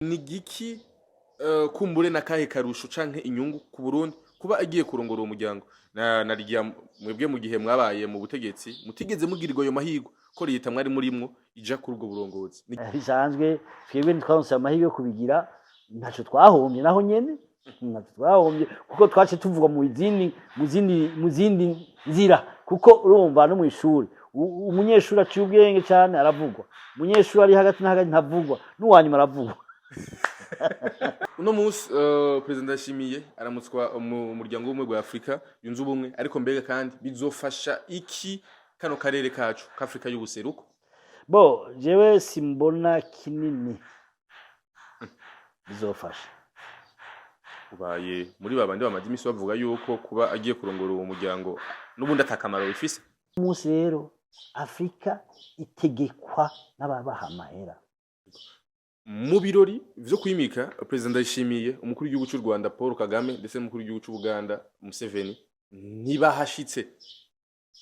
Ni igiki kumbure na kahe karusho canke inyungu ku Burundi kuba agiye kurongora uwo muryango, na rya mwebwe mu gihe mwabaye mu butegetsi mutigeze mugirirwa ayo mahirwe ko leta mwari murimwo ija kuri ubwo burongozi? Bisanzwe, twebwe ntitwaronse amahirwe yo kubigira. Ntaco twahombye, naho nyene ntaco twahombye, kuko twace tuvuga mu zindi nzira, kuko urumva no mw'ishuri umunyeshuri aciye ubwenge cane aravugwa, umunyeshuri ari hagati na hagati ntavugwa, n'uwanyuma aravugwa. Uno munsi Perezida Ndayishimiye aramutswa mu muryango w'Ubumwe bwa Afrika Yunze Ubumwe, ariko mbega kandi bizofasha iki kano karere kacu k'Afrika y'Ubuseruko? Bo jewe simbona kinini bizofasha. Ubaye muri babandi bamaze imisi bavuga yuko kuba agiye kurongora uwo muryango n'ubundi atakamaro bifise. Umunsi rero Afrika itegekwa n'ababaha amahera. Mu birori vyo kwimika Perezida Ndayishimiye, umukuru w'igihugu c'u Rwanda Paul Kagame ndetse n'umukuru w'igihugu c'u Buganda Museveni ntibahashitse.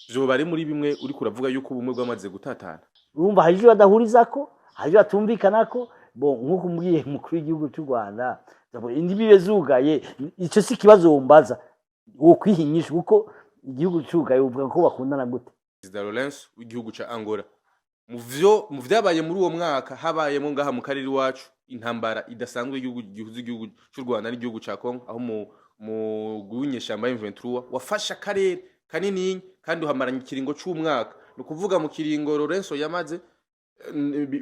Vyoba ari muri bimwe uriko uravuga yuko ubumwe bwamaze gutatana? Urumva hari ivyo badahurizako, hari ivyo batumvikanako. Bon, nk'uko umbwiye umukuru w'igihugu cy'u Rwanda, imbibe zugaye, ico si ikibazo wombaza wokwiha inyishu, kuko igihugu cugaye uvuga ko bakundana gute? Perezida Lourenço w'igihugu ca Angola, mu vyabaye muri uwo mwaka habayemo ngaha mu karere iwacu intambara idasanzwe y'igihugu gihuza igihugu c'u Rwanda n'igihugu ca Congo, aho mu w'inyeshamba M23 wafashe akarere kanini kandi uhamaranye ikiringo c'umwaka. Ni ukuvuga mu kiringo Lourenço yamaze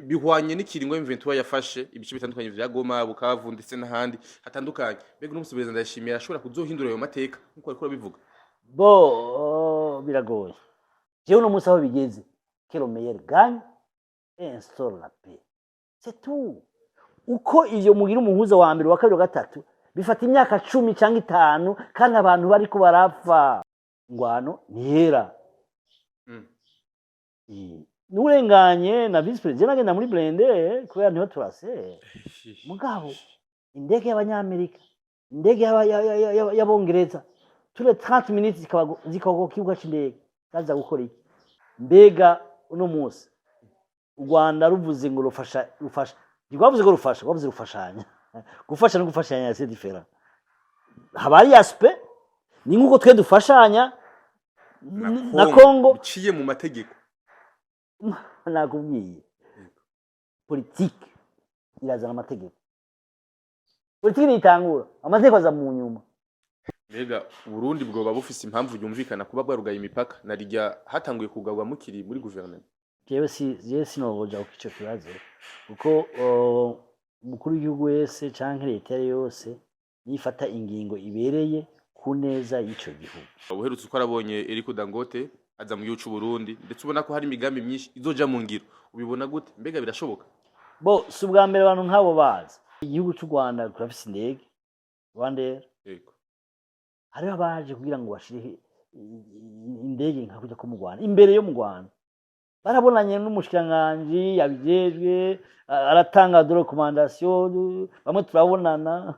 bihwanye n'ikiringo M23 yafashe ibice bitandukanye vya Goma, Bukavu ndetse n'ahandi hatandukanye. Mbega uno musi Perezida Ndayishimiye arashobora kuzohindura ayo mateka nkuko ariko arabivuga? Bo biragoye. Jewe uno munsi aho bigeze, que le meilleur gagne et instaure la paix, c'est tout. Uko ivyo mugira umuhuza wa mbere, wa kabiri, wa gatatu, bifata imyaka 10 cyangwa 5, kandi abantu bariko barapfa. Ingwano ntihera. N'urenganye na vice président agenda muri blindé kubera niho turase. Mugabo indege y'Abanyamerika, indege y'Abongereza, ture 30 minutes zikaba ku kibuga c'indege, zaza gukora iki? Mbega uno munsi u Rwanda ruvuze ngo rufasha, rufasha, ntirwavuze ngo rufasha, rwavuze rufashanya. Gufasha no gufashanya c'est différent. Haba hari aspect ni nk'uko twe dufashanya na Congo. Biciye mu mategeko. Nakubwiye, politike irazana amategeko. Politike ntitangura, amategeko aza mu nyuma. Mbega Uburundi bwoba bufise impamvu yumvikana kuba bwarugaye imipaka na rirya hatanguye kugarwa mukiri muri guverinoma? Jewe sinoja ku ico kibazo, kuko umukuru w'igihugu wese canke leta iyo ari yo yose nifata ingingo ibereye ku neza y'ico gihugu. Uherutse uko arabonye Eriko Dangote aza mu gihugu c'u Burundi, ndetse ubona ko hari imigambi myinshi izoja mu ngiro. Ubibona gute? Mbega birashoboka? Bo si ubwa mbere abantu nk'abo baza. Igihugu c'u Rwanda kirafise indege Rwandair. Hariho abaje kugira ngo bashire indege nka kujya ko mu Rwanda, imbere yo mu Rwanda barabonanye n'umushikiranganji yabijejwe, aratanga de recommandation, bamwe turabonana.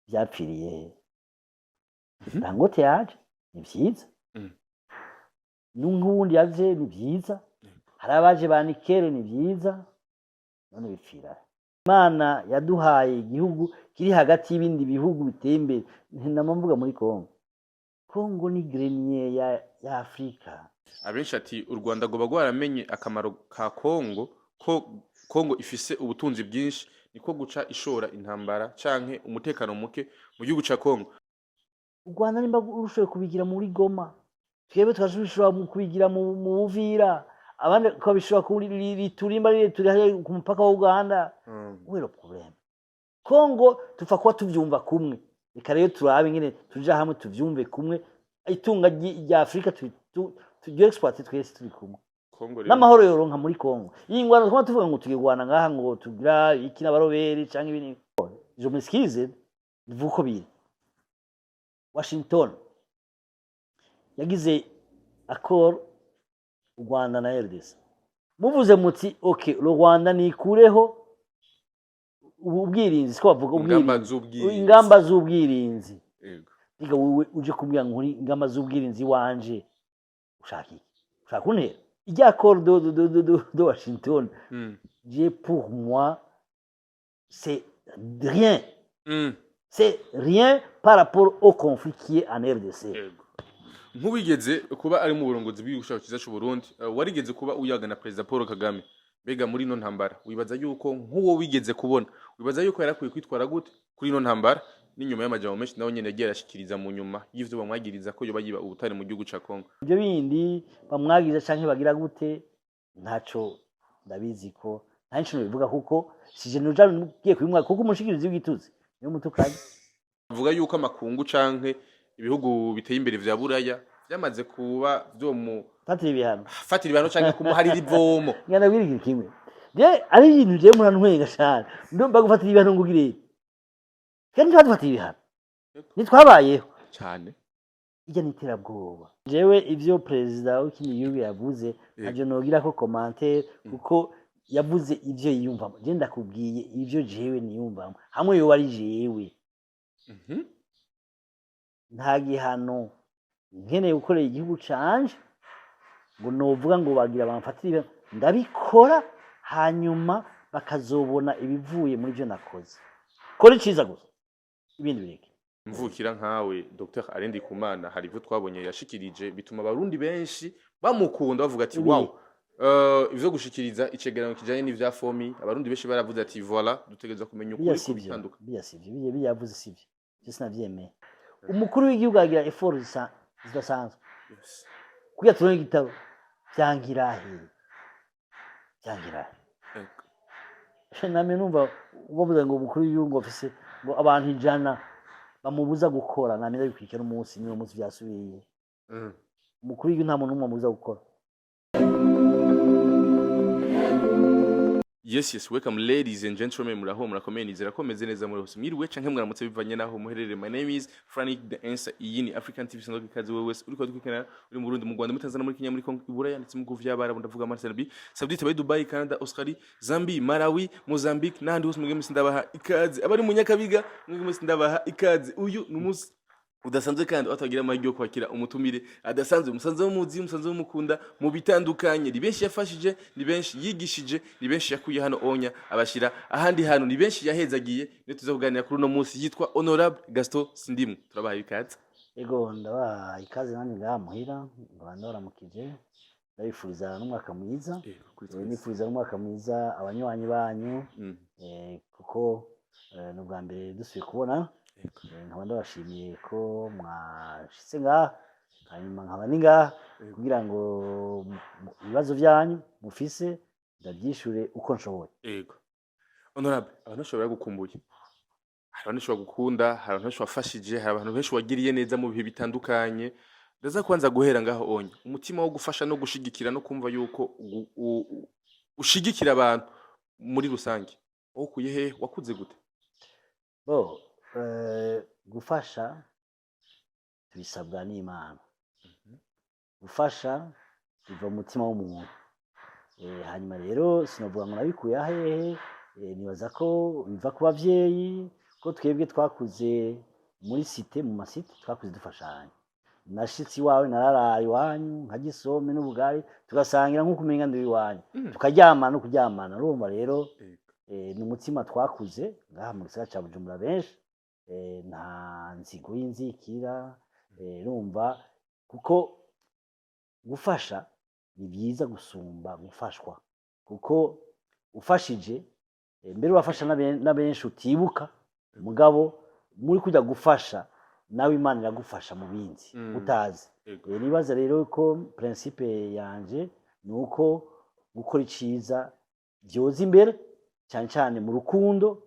Vyapfiriye he? Dangote yaje ni vyiza, n'uwundi yaje ni vyiza, hari abaje ba Nikere ni vyiza. None bipfira he? Imana yaduhaye igihugu kiri hagati y'ibindi bihugu biteye imbere. Ntinama mvuga muri Congo. Congo ni grenier ya Afrika. Abenshi ati u Rwanda rwoba rwaramenye akamaro ka Kongo, ko Kongo ifise ubutunzi bwinshi, niko guca ishora intambara canke umutekano muke mu gihugu ca Kongo. U Rwanda nimba rushoboye kubigira muri Goma, twebwe tukabishobora mu kubigira mu Buvira, abandi tukabishobora kuri Turimba, turi hariya ku mupaka wa Uganda. Où est le problème? Kongo tupfa kuba tuvyumva kumwe. Reka rero turabe ingene tuja hamwe tuvyumve kumwe, itunga rya Afrika turyo exploite twese turi kumwe. Kongo rero N'amahoro yoronka muri Kongo. Iyi ngwano twama tuvuga ngo tugirwana ngaha, ngo tugira iki n'abaroberi canke ibindi, je m'excuse, bivuga uko biri. Washington yagize accord u Rwanda na RDC, muvuze muti ok, le Rwanda nikureho ubwirinzi, siko bavuga? Ingamba Ubwirinzi. z'ubwirinzi. Ingamba z'ubwirinzi. Biga wowe uje kumbwira ngo nkuri ingamba z'ubwirinzi wanje, ushaka iki? Ushaka kuntera irya accord de Washington? Je, pour moi C'est rien, c'est rien par rapport au conflit qui est en RDC. Yego. Nk'uwigeze kuba ari mu burongozi bw'igihugu cyacu cyiza cy'u Burundi, warigeze kuba uyaga na Perezida Paul Kagame. Mbega muri ino ntambara, wibaza yuko, nk'uwo wigeze kubona, wibaza yuko yarakwiye kwitwara gute kuri ino ntambara, n'inyuma y'amajambo menshi nawe nyene yagiye arashikiriza mu nyuma y'ivyo bamwagiriza ko yoba yiba ubutare mu gihugu ca Congo? Ibyo bindi bamwagiza canke bagira gute, ntaco ndabizi ko nta n'ikintu bivuga, kuko sije nuja ngiye kubimwa, kuko umushikirizi w'igituzi niyo mutukanye. Avuga yuko amakungu canke ibihugu biteye imbere vya Buraya vyamaze kuba vyo mu Fatira ibihano. Fatira ibihano canke kumuharira ivomo. Ngenda bwira ikintu kimwe, je ari ibintu je murantwenga cane. Ndumva gufatira ibihano ngo ugire, kandi ntibadufatira ibihano, ntitwabayeho. Cane. Irya ni iterabwoba. Jewe ivyo perezida w'ikindi gihugu yavuze, ntavyo nogira ko commentaire, kuko yavuze ivyo yiyumvamo. Je ndakubwiye ivyo jewe niyumvamo hamwe yoba ari jewe. Nta gihano nkeneye gukorera igihugu canje ngo novuga ngo bagira bamfatire ibihano. Ndabikora, hanyuma bakazobona ibivuye muri ivyo nakoze. Kora iciza gusa, ibindi bireke. Mvukira nkawe, Dr Alain Ndikumana, hari ivyo twabonye yashikirije bituma abarundi benshi bamukunda, bavuga ati: Ibi. "Wow." Ivyo gushikiriza icegeranyo kijanye n'ivya FOMI, abarundi benshi baravuze ati: "Voilà, dutegerezwa kumenya Biya ukuri sivyo. kubitandukanye." Biya sivyo, biya yavuze sivyo, je sinavyemeye. Umukuru w'igihugu agira effort zidasanzwe kugira turonke igitabo. Vyangirahe, vyangirahe? Namye numva bavuze ngo umukuru w'igihugu ngo afise ngo abantu 100 bamubuza gukora. Namye ndabikurikira umunsi n'uwo munsi vyasubiye. Umukuru w'igihugu nta muntu n'umwe amubuza gukora. Yes, welcome ladies and gentlemen, muraho, murakomeye, nizera ko meze neza muri hose. Mwiriwe canke mwaramutse bivanye naho muherereye. My name is Frank the Answer. Iyi ni African TV sanzwe ikaze wewe wese uriko dukurikirana uri mu Burundi, mu Rwanda, muri Tanzania, muri Kenya, muri Congo, i Buraya ndetse mu bihugu vy'Abarabu, ndavuga muri Arabie Saoudite, bari Dubai, Canada, Australie, Zambie, Malawi, Mozambique n'ahandi hose, mwebwe mwese ndabaha ikaze. Abari mu Nyakabiga, mwebwe mwese ndabaha ikaze. Uyu ni umunsi udasanzwe kandi atagira amahirwe yo kwakira umutumire adasanzwe, musanzwe muzi, musanzwe mukunda mu bitandukanye. Ni benshi yafashije, ni benshi yigishije, ni benshi yakuye hano onya abashira ahandi hantu, ni benshi yahezagiye. Niyo tuza kuganira kuri uno munsi, yitwa Honorable Gaston Sindimwo. Turabahaye ikaze. Ego, ndabaha ikaze nanjye ngaha muhira, nkaba ndabaramukije, ndabifuriza n'umwaka mwiza. Nifuriza n'umwaka mwiza abanywanyi banyu, kuko ni ubwa mbere dusubiye kubona. Nkaba ndabashimiye ko mwashitse ngaha, hanyuma nkaba ni ngaha kugira ngo ibibazo byanyu mufise ndabyishure uko nshoboye. Ego Honorable, abantu benshi baragukumbuye, hari abantu benshi bagukunda, hari abantu benshi wafashije, hari abantu benshi wagiriye neza mu bihe bitandukanye. Ndaza kubanza guhera ngaho onye, umutima wo gufasha no gushigikira no kumva yuko ushigikira abantu muri rusange wawukuye hehe? Wakuze gute? Bo, gufasha tubisabwa n'Imana. Gufasha biva mu mutima w'umuntu. Hanyuma rero sinavuga ngo nabikuye ahehe. Nibaza ko biva ku bavyeyi, ko twebwe twakuze muri cité, mu ma cités, twakuze dufashanya. Nashitse iwawe, nararaye iwanyu, nkarya isombe n'ubugari, tugasangira nk'uko umenga ndi iwanyu, tukaryamana no kuryamana. Urumva rero, ni umutima twakuze ngaha mu gisagara ca Bujumbura benshi. Nta nzigo y'inzikira. Urumva, kuko gufasha ni byiza gusumba gufashwa, kuko ufashije, mbere urafasha na benshi utibuka. Mugabo muri kujya gufasha, nawe Imana iragufasha mu bindi utazi. Nibaza rero ko principe yanje ni uko gukora iciza byoza imbere, cyane cyane mu rukundo,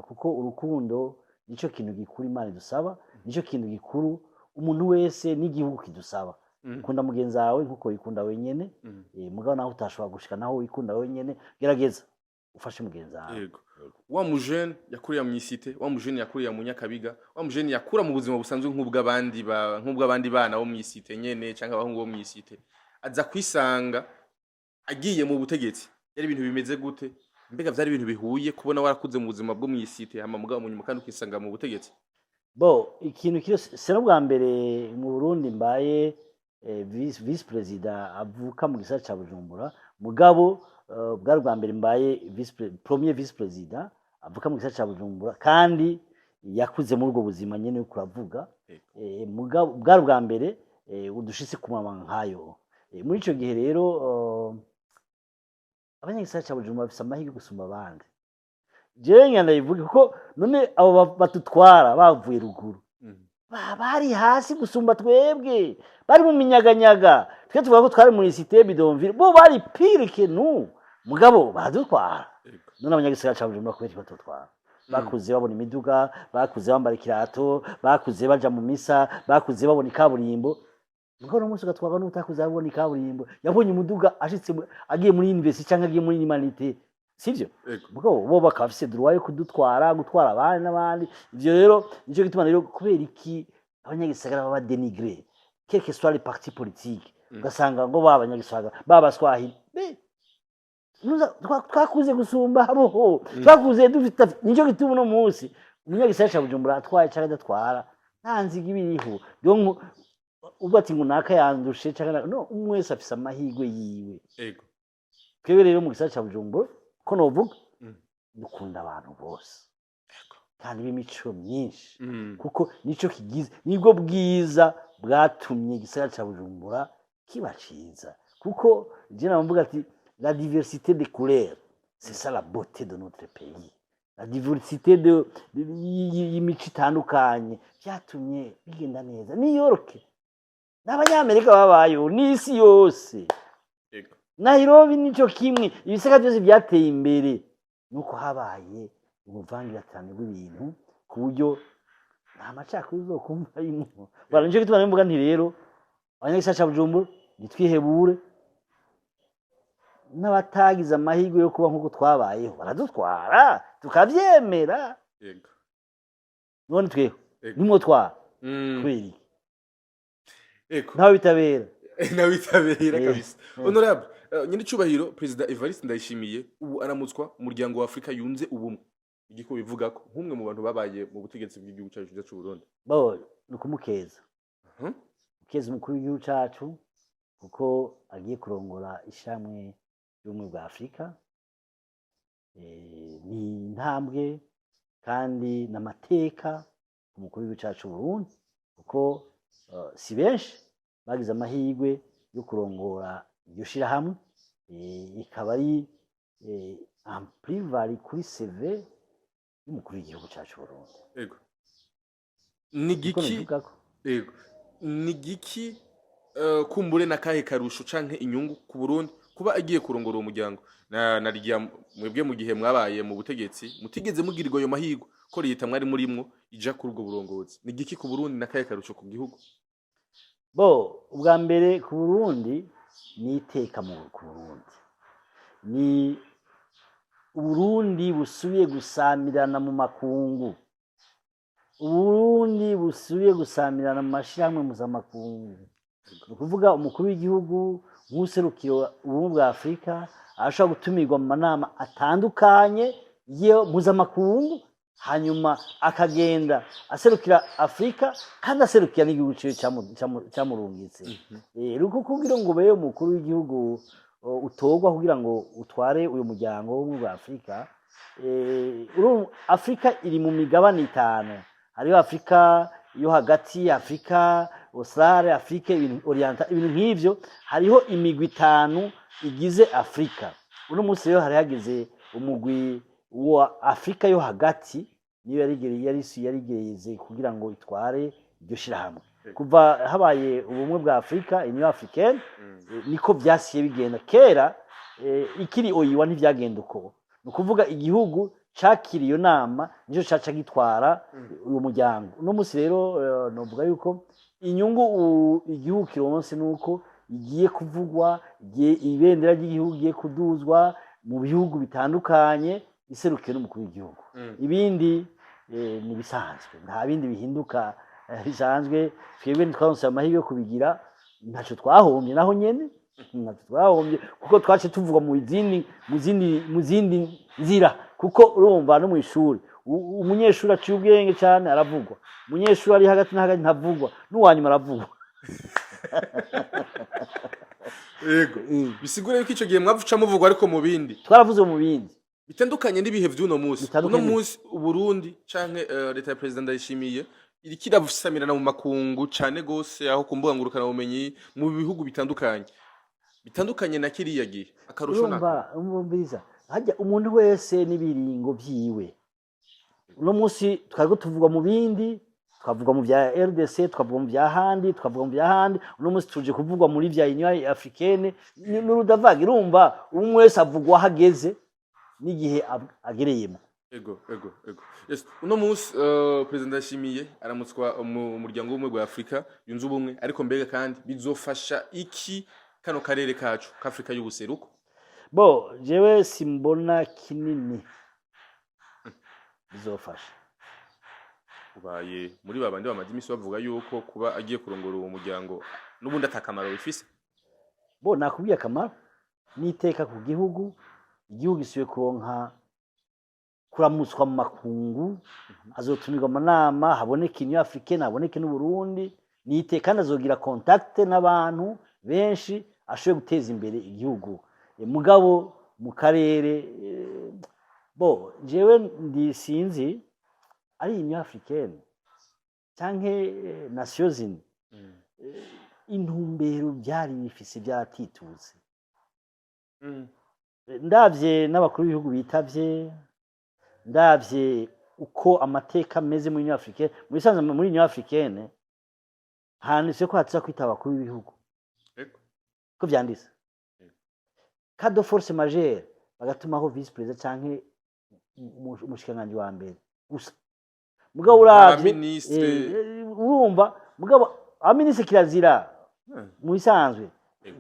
kuko urukundo nicyo kintu gikuru Imana idusaba, nicyo kintu gikuru umuntu wese n'igihugu kidusaba. Kunda mugenzi wawe nkuko wikunda wenyene. Mugabo naho utashobora gushika naho wikunda wenyene, gerageza ufashe mugenzi wawe. Yego. Wa mujene yakuriye mu i cité, wa mujene yakuriye mu Nyakabiga, wa mujene yakura mu buzima busanzwe nk'ubw'abandi bana bo mu i cité nyene canke abahungu bo mu i cité, aza kwisanga agiye mu butegetsi. Yari ibintu bimeze gute? Mbega vyari ibintu bihuye kubona warakuze mu buzima bwo mu i cité, hama mugabo mu nyuma kandi ukisanga mu butegetsi? Bo, ikintu kiri, c'est n'ubwa mbere mu Burundi mbaye vice-président avuka mu gisagara ca Bujumbura. Mugabo bwari ubwa mbere mbaye premier vice-président Avuka mu gisagara ca Bujumbura kandi yakuze muri ubwo buzima nyene uriko uravuga. Mugabo bwari ubwa mbere udushitse ku mabanga nkayo. Muri ico gihe rero, abanyagisagara ca Bujumbura bafise amahirwe gusumba abandi. Jewe ngenda ndabivuge kuko none abo badutwara bavuye ruguru, bari hasi gusumba twebwe, bari mu minyaganyaga. Twe tuvuga ko twari muri cité bidonville, bo bari pire que nous, mugabo baradutwara. None abanyagisagara ca Bujumbura kubera iki batutwara? Bakuze babona imiduga, bakuze bambara ikirato, bakuze baja mu misa, bakuze babona ikaburimbo. Mugabo uno munsi ugatwarwa n'utakuze abona ikaburimbo, yabonye umuduga ashitse agiye muri université canke agiye muri humanité, sivyo? Ego. Mugabo bo bakaba bafise droit yo kudutwara, gutwara abandi n'abandi. Ivyo rero nico gituma rero, kubera iki abanyagisagara baba dénigré, quel que soit les partis politiques? Ugasanga ngo ba abanyagisagara b'abaswahili. Twakuze gusumba abo, twakuze dufite. Nico gituma uno munsi umunyagisagara ca Bujumbura atwaye canke adatwara, nta nziga ibiriho. Donc ubwo ati ngo naka yandushe canke no, umwe wese afise amahirwe yiwe. Twebwe rero mu gisagara ca Bujumbura, ko novuga, dukunda abantu bose kandi b'imico myinshi, kuko nico kigize, nibwo bwiza bwatumye igisagara ca Bujumbura kiba ciza, kuko je navuga ati la diversité des couleurs, c'est ça la beauté de notre pays. La diversité de y'imico itandukanye byatumye bigenda neza. New York n'Abanyamerika babayeho n'isi yose. Nairobi nico kimwe. Ibisagara byose byateye imbere nuko habaye ubuvangiratane bw'ibintu, ku buryo nta macakubiri uzokumva arimwo. Voilà, nico gituma mvuga nti rero abanyagisagara ca Bujumbura nitwihebure, n'abatagize amahirwe yo kuba nk'uko twabayeho baradutwara tukavyemera. None tweho nimwo twara kubera iki? Ntawe bitabera. Nawe bitabera kabisa. Honorable, nyiricubahiro Perezida Evariste Ndayishimiye ubu aramutswa umuryango wa Afrika Yunze Ubumwe. Igiko bivuga ko nk'umwe mu bantu babaye mu butegetsi bw'igihugu cyacu cyiza c'u Burundi? Bo ni ukumukeza, ukeza umukuru w'igihugu cacu, kuko agiye kurongora Ishirahamwe ry'Ubumwe bwa Afurika. Ni intambwe kandi n'amateka ku mukuru w'igihugu cacu Burundi, kuko si benshi bagize amahirwe yo kurongora iryo shirahamwe. Ikaba ari un plus-value kuri CV y'umukuru w'igihugu cacu Burundi. Ni Niko giki nabivugako. Ego, ni giki, kumbure na kahe karusho canke inyungu ku Burundi kuba agiye kurongora uwo muryango, na rya mwebwe mu gihe mwabaye mu butegetsi mutigeze mugirirwa ayo mahirwe, ko leta mwari murimwo ija kuri ubwo burongozi? Ni giki ku Burundi na kahe karusho ku gihugu? Bo, ubwa mbere ku Burundi ni iteka ku Burundi, ni Uburundi busubiye gusamirana mu makungu, Uburundi busubiye gusamirana mu mashirahamwe mpuzamakungu. Ni ukuvuga umukuru w'igihugu nk'userukira Ubumwe bwa Afurika arashobora gutumirwa mu manama atandukanye yo mpuzamakungu, hanyuma akagenda aserukira Afurika kandi aserukira n'igihugu ciwe camurungitse. Ruko kugira ngo ube umukuru w'igihugu utorwa kugira ngo utware uyu muryango w'Ubumwe bwa Afurika, Afurika iri mu migabane itanu. Hariho Afurika yo hagati, Afurika australe, Afrique ibintu oriental, ibintu nk'ivyo. Hariho imigwi itanu igize Afurika. Uno munsi rero hari hagize umugwi wa Afurika yo hagati, niyo yarigeze kugira ngo itware iryo shirahamwe kuva habaye Ubumwe bwa Afurika, Union Africaine. Niko vyasiye bigenda kera. Ikiri OUA ntivyagenda uko. Ni ukuvuga igihugu cakira iyo nama nico caca gitwara uyu muryango. Uno munsi rero, novuga yuko inyungu igihugu kironse nuko igiye kuvugwa, ibendera ry'igihugu igiye kuduzwa mu bihugu bitandukanye, iserukiwe n'umukuru w'igihugu. Ibindi ni bisanzwe, nta bindi bihinduka, bisanzwe. Twebwe ntitwaronse amahirwe yo kubigira, ntaco twahombye. Naho nyene ntacyo twahombye, kuko twace tuvugwa mu zindi nzira, kuko urumva no mu ishuri umunyeshuri aciye ubwenge cyane aravugwa, umunyeshuri ari hagati na hagati ntavugwa, n'uwanyuma aravugwa. Yego, bisigura yuko ico gihe mwavuca muvugwa ariko mu bindi. Twaravuze mu bindi. Bitandukanye n'ibihe vy'uno musi. Uno Bitandukanye. musi Uburundi canke leta ya President Ndayishimiye iriko irasamirana mu makungu cane gose, aho ku mbuga ngurukana bumenyi mu bihugu bitandukanye, bitandukanye na kiriya gihe. Akarusho Urumva, umviriza, harya umuntu wese n'ibiringo vyiwe. Uno munsi twariko tuvugwa mu bindi, twavuga mu vya RDC, twavuga mu vya handi, twavuga mu vya handi. Uno munsi tuje kuvugwa muri vya Union Africaine n'urudavaga. Urumva, umwe wese avugwa aho ageze n'igihe agereyemo. Ego, yes. Uno munsi President Ndayishimiye aramutswa mu muryango w'Ubumwe bwa Afrika Yunze Ubumwe, ariko mbega kandi bizofasha iki kano karere kacu k'Afrika y'Ubuseruko? Bo jewe simbona kinini bizofasha. Ubaye muri babandi bamaze imisi bavuga yuko kuba agiye kurongora uwo muryango n'ubundi atakamaro bifise. Bo nakubwiye akamaro n'iteka ku gihugu. Igihugu gisubiye kuronka kuramutswa mu makungu, azotumirwa amanama, haboneke Union Africaine, haboneke n'Uburundi. N'iteka, kandi azogira contact n'abantu benshi, ashoboye guteza imbere igihugu. Mugabo mu karere, bo jewe ndi sinzi ari Union Africaine canke Nations Unies, intumbero byari bifise byaratitutse. Ndavye n'abakuru b'ibihugu bitavye, ndavye uko amateka ameze muri Union Africaine, mu bisanzwe muri Union Africaine handitse ko hataza kwitaba abakuru b'ibihugu. Ko vyanditse cas de force majeure, bagatumaho vice président canke umushikiranganji wa mbere gusa. Mugabo uravye Abaminisitiri. Urumva, mugabo abaminisitiri kirazira. Mu bisanzwe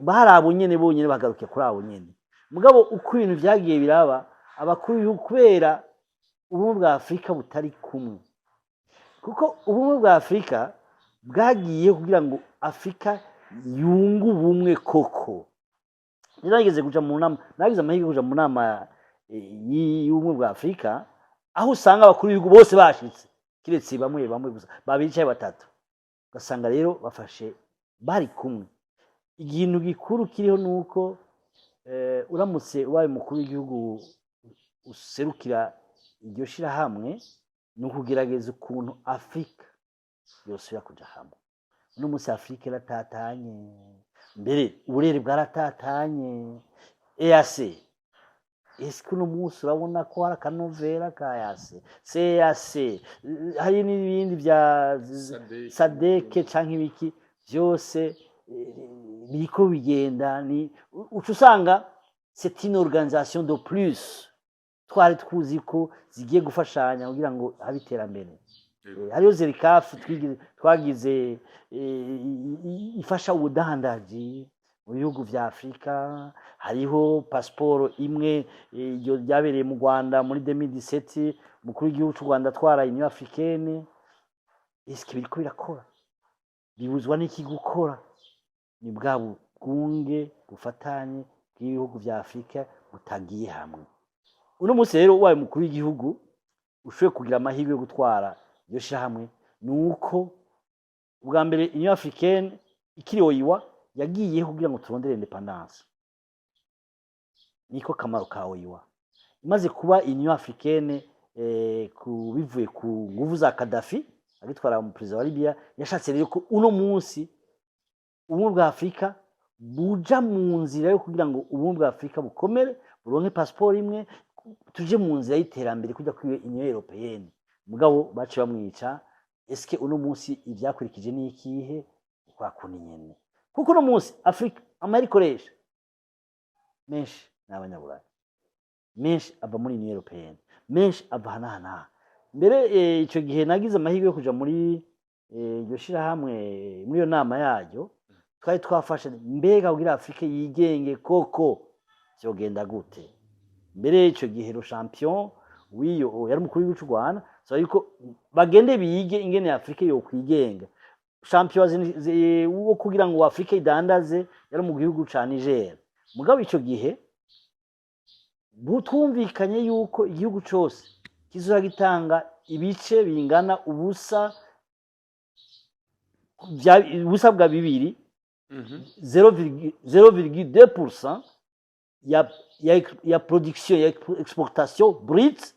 bari abo nyene bonyene, bagarukiye kuri abo nyene. Mugabo uko ibintu vyagiye biraba, abakuru b'ibihugu, kubera Ubumwe bwa Afurika butari kumwe, kuko Ubumwe bwa Afurika bwagiye kugira ngo Afurika yunge ubumwe koko. Nageze kuja mu nama, nagize amahirwe yo kuja mu nama y'Ubumwe bwa Afurika, aho usanga abakuru b'ibihugu bose bashitse, kiretse bamwe bamwe gusa, babiri canke batatu. Ugasanga rero bafashe bari kumwe. Ikintu gikuru kiriho ni uko uramutse ubaye umukuru w'igihugu userukira iryo shirahamwe, ni ukugerageza ukuntu Afurika yosubira kuja hamwe. Uno munsi Afurika iratatanye, mbere uburere bwaratatanye. EAC, ese uno munsi urabona ko hari akanovera ka EAC, CAC, hari n'ibindi bya SADC. SADC canke ibiki byose, biriko bigenda. Ni uca usanga c'est une organisation de plus twari tuzi ko zigiye gufashanya kugira ngo habe iterambere. Hariyo ZLECAf twagize, ifasha ubudandaji mu bihugu vya Afurika. Hariho pasiporo imwe, iryo ryabereye mu Rwanda muri 2017, umukuru w'igihugu c'u Rwanda atwara Union Africaine. Eske biriko birakora? Bibuzwa n'iki gukora? Ni bwa bwunge bufatanye bw'ibihugu vya Afurika butagiye hamwe. Uno munsi rero ubaye umukuru w'igihugu ushoboye kugira amahirwe yo gutwara iryo shirahamwe, ni uko ubwa mbere Union Africaine ikiri OUA yagiyeho kugira ngo turondere indépendance, niko kamaro ka OUA. Imaze kuba Union Africaine, bivuye ku nguvu za Gaddafi agitwara mu perezida wa Libya, yashatse rero ko uno munsi Ubumwe bwa Afurika buja mu nzira yo kugira ngo Ubumwe bwa Afurika bukomere, buronke pasiporo imwe, tuje mu nzira y'iterambere kujya kuri Union Européenne. Mugabo baciye bamwica. Eske uno munsi ibyakurikije ni ikihe? Kwa kundi nyene, kuko uno munsi Afurika amahera ikoresha menshi ni abanyaburayi, menshi ava muri Union Européenne, menshi ava hanahana. Mbere ico gihe nagize amahirwe yo kuja muri iryo shirahamwe, muri iyo nama yaryo, twari twafashe mbega kugira Afurika yigenge koko vyogenda gute. Mbere ico gihe le champion w'iyo yari umukuru w'igihugu c'u Rwanda, saba yuko bagende bige ingene Afurika yokwigenga. Champion wo kugira ngo Afurika idandaze yari mu gihugu ca Niger. Mugabo ico gihe twumvikanye yuko igihugu cose kizoza gitanga ibice bingana ubusa ubusa bwa bibiri, 0,2% ya production, ya exportation brute,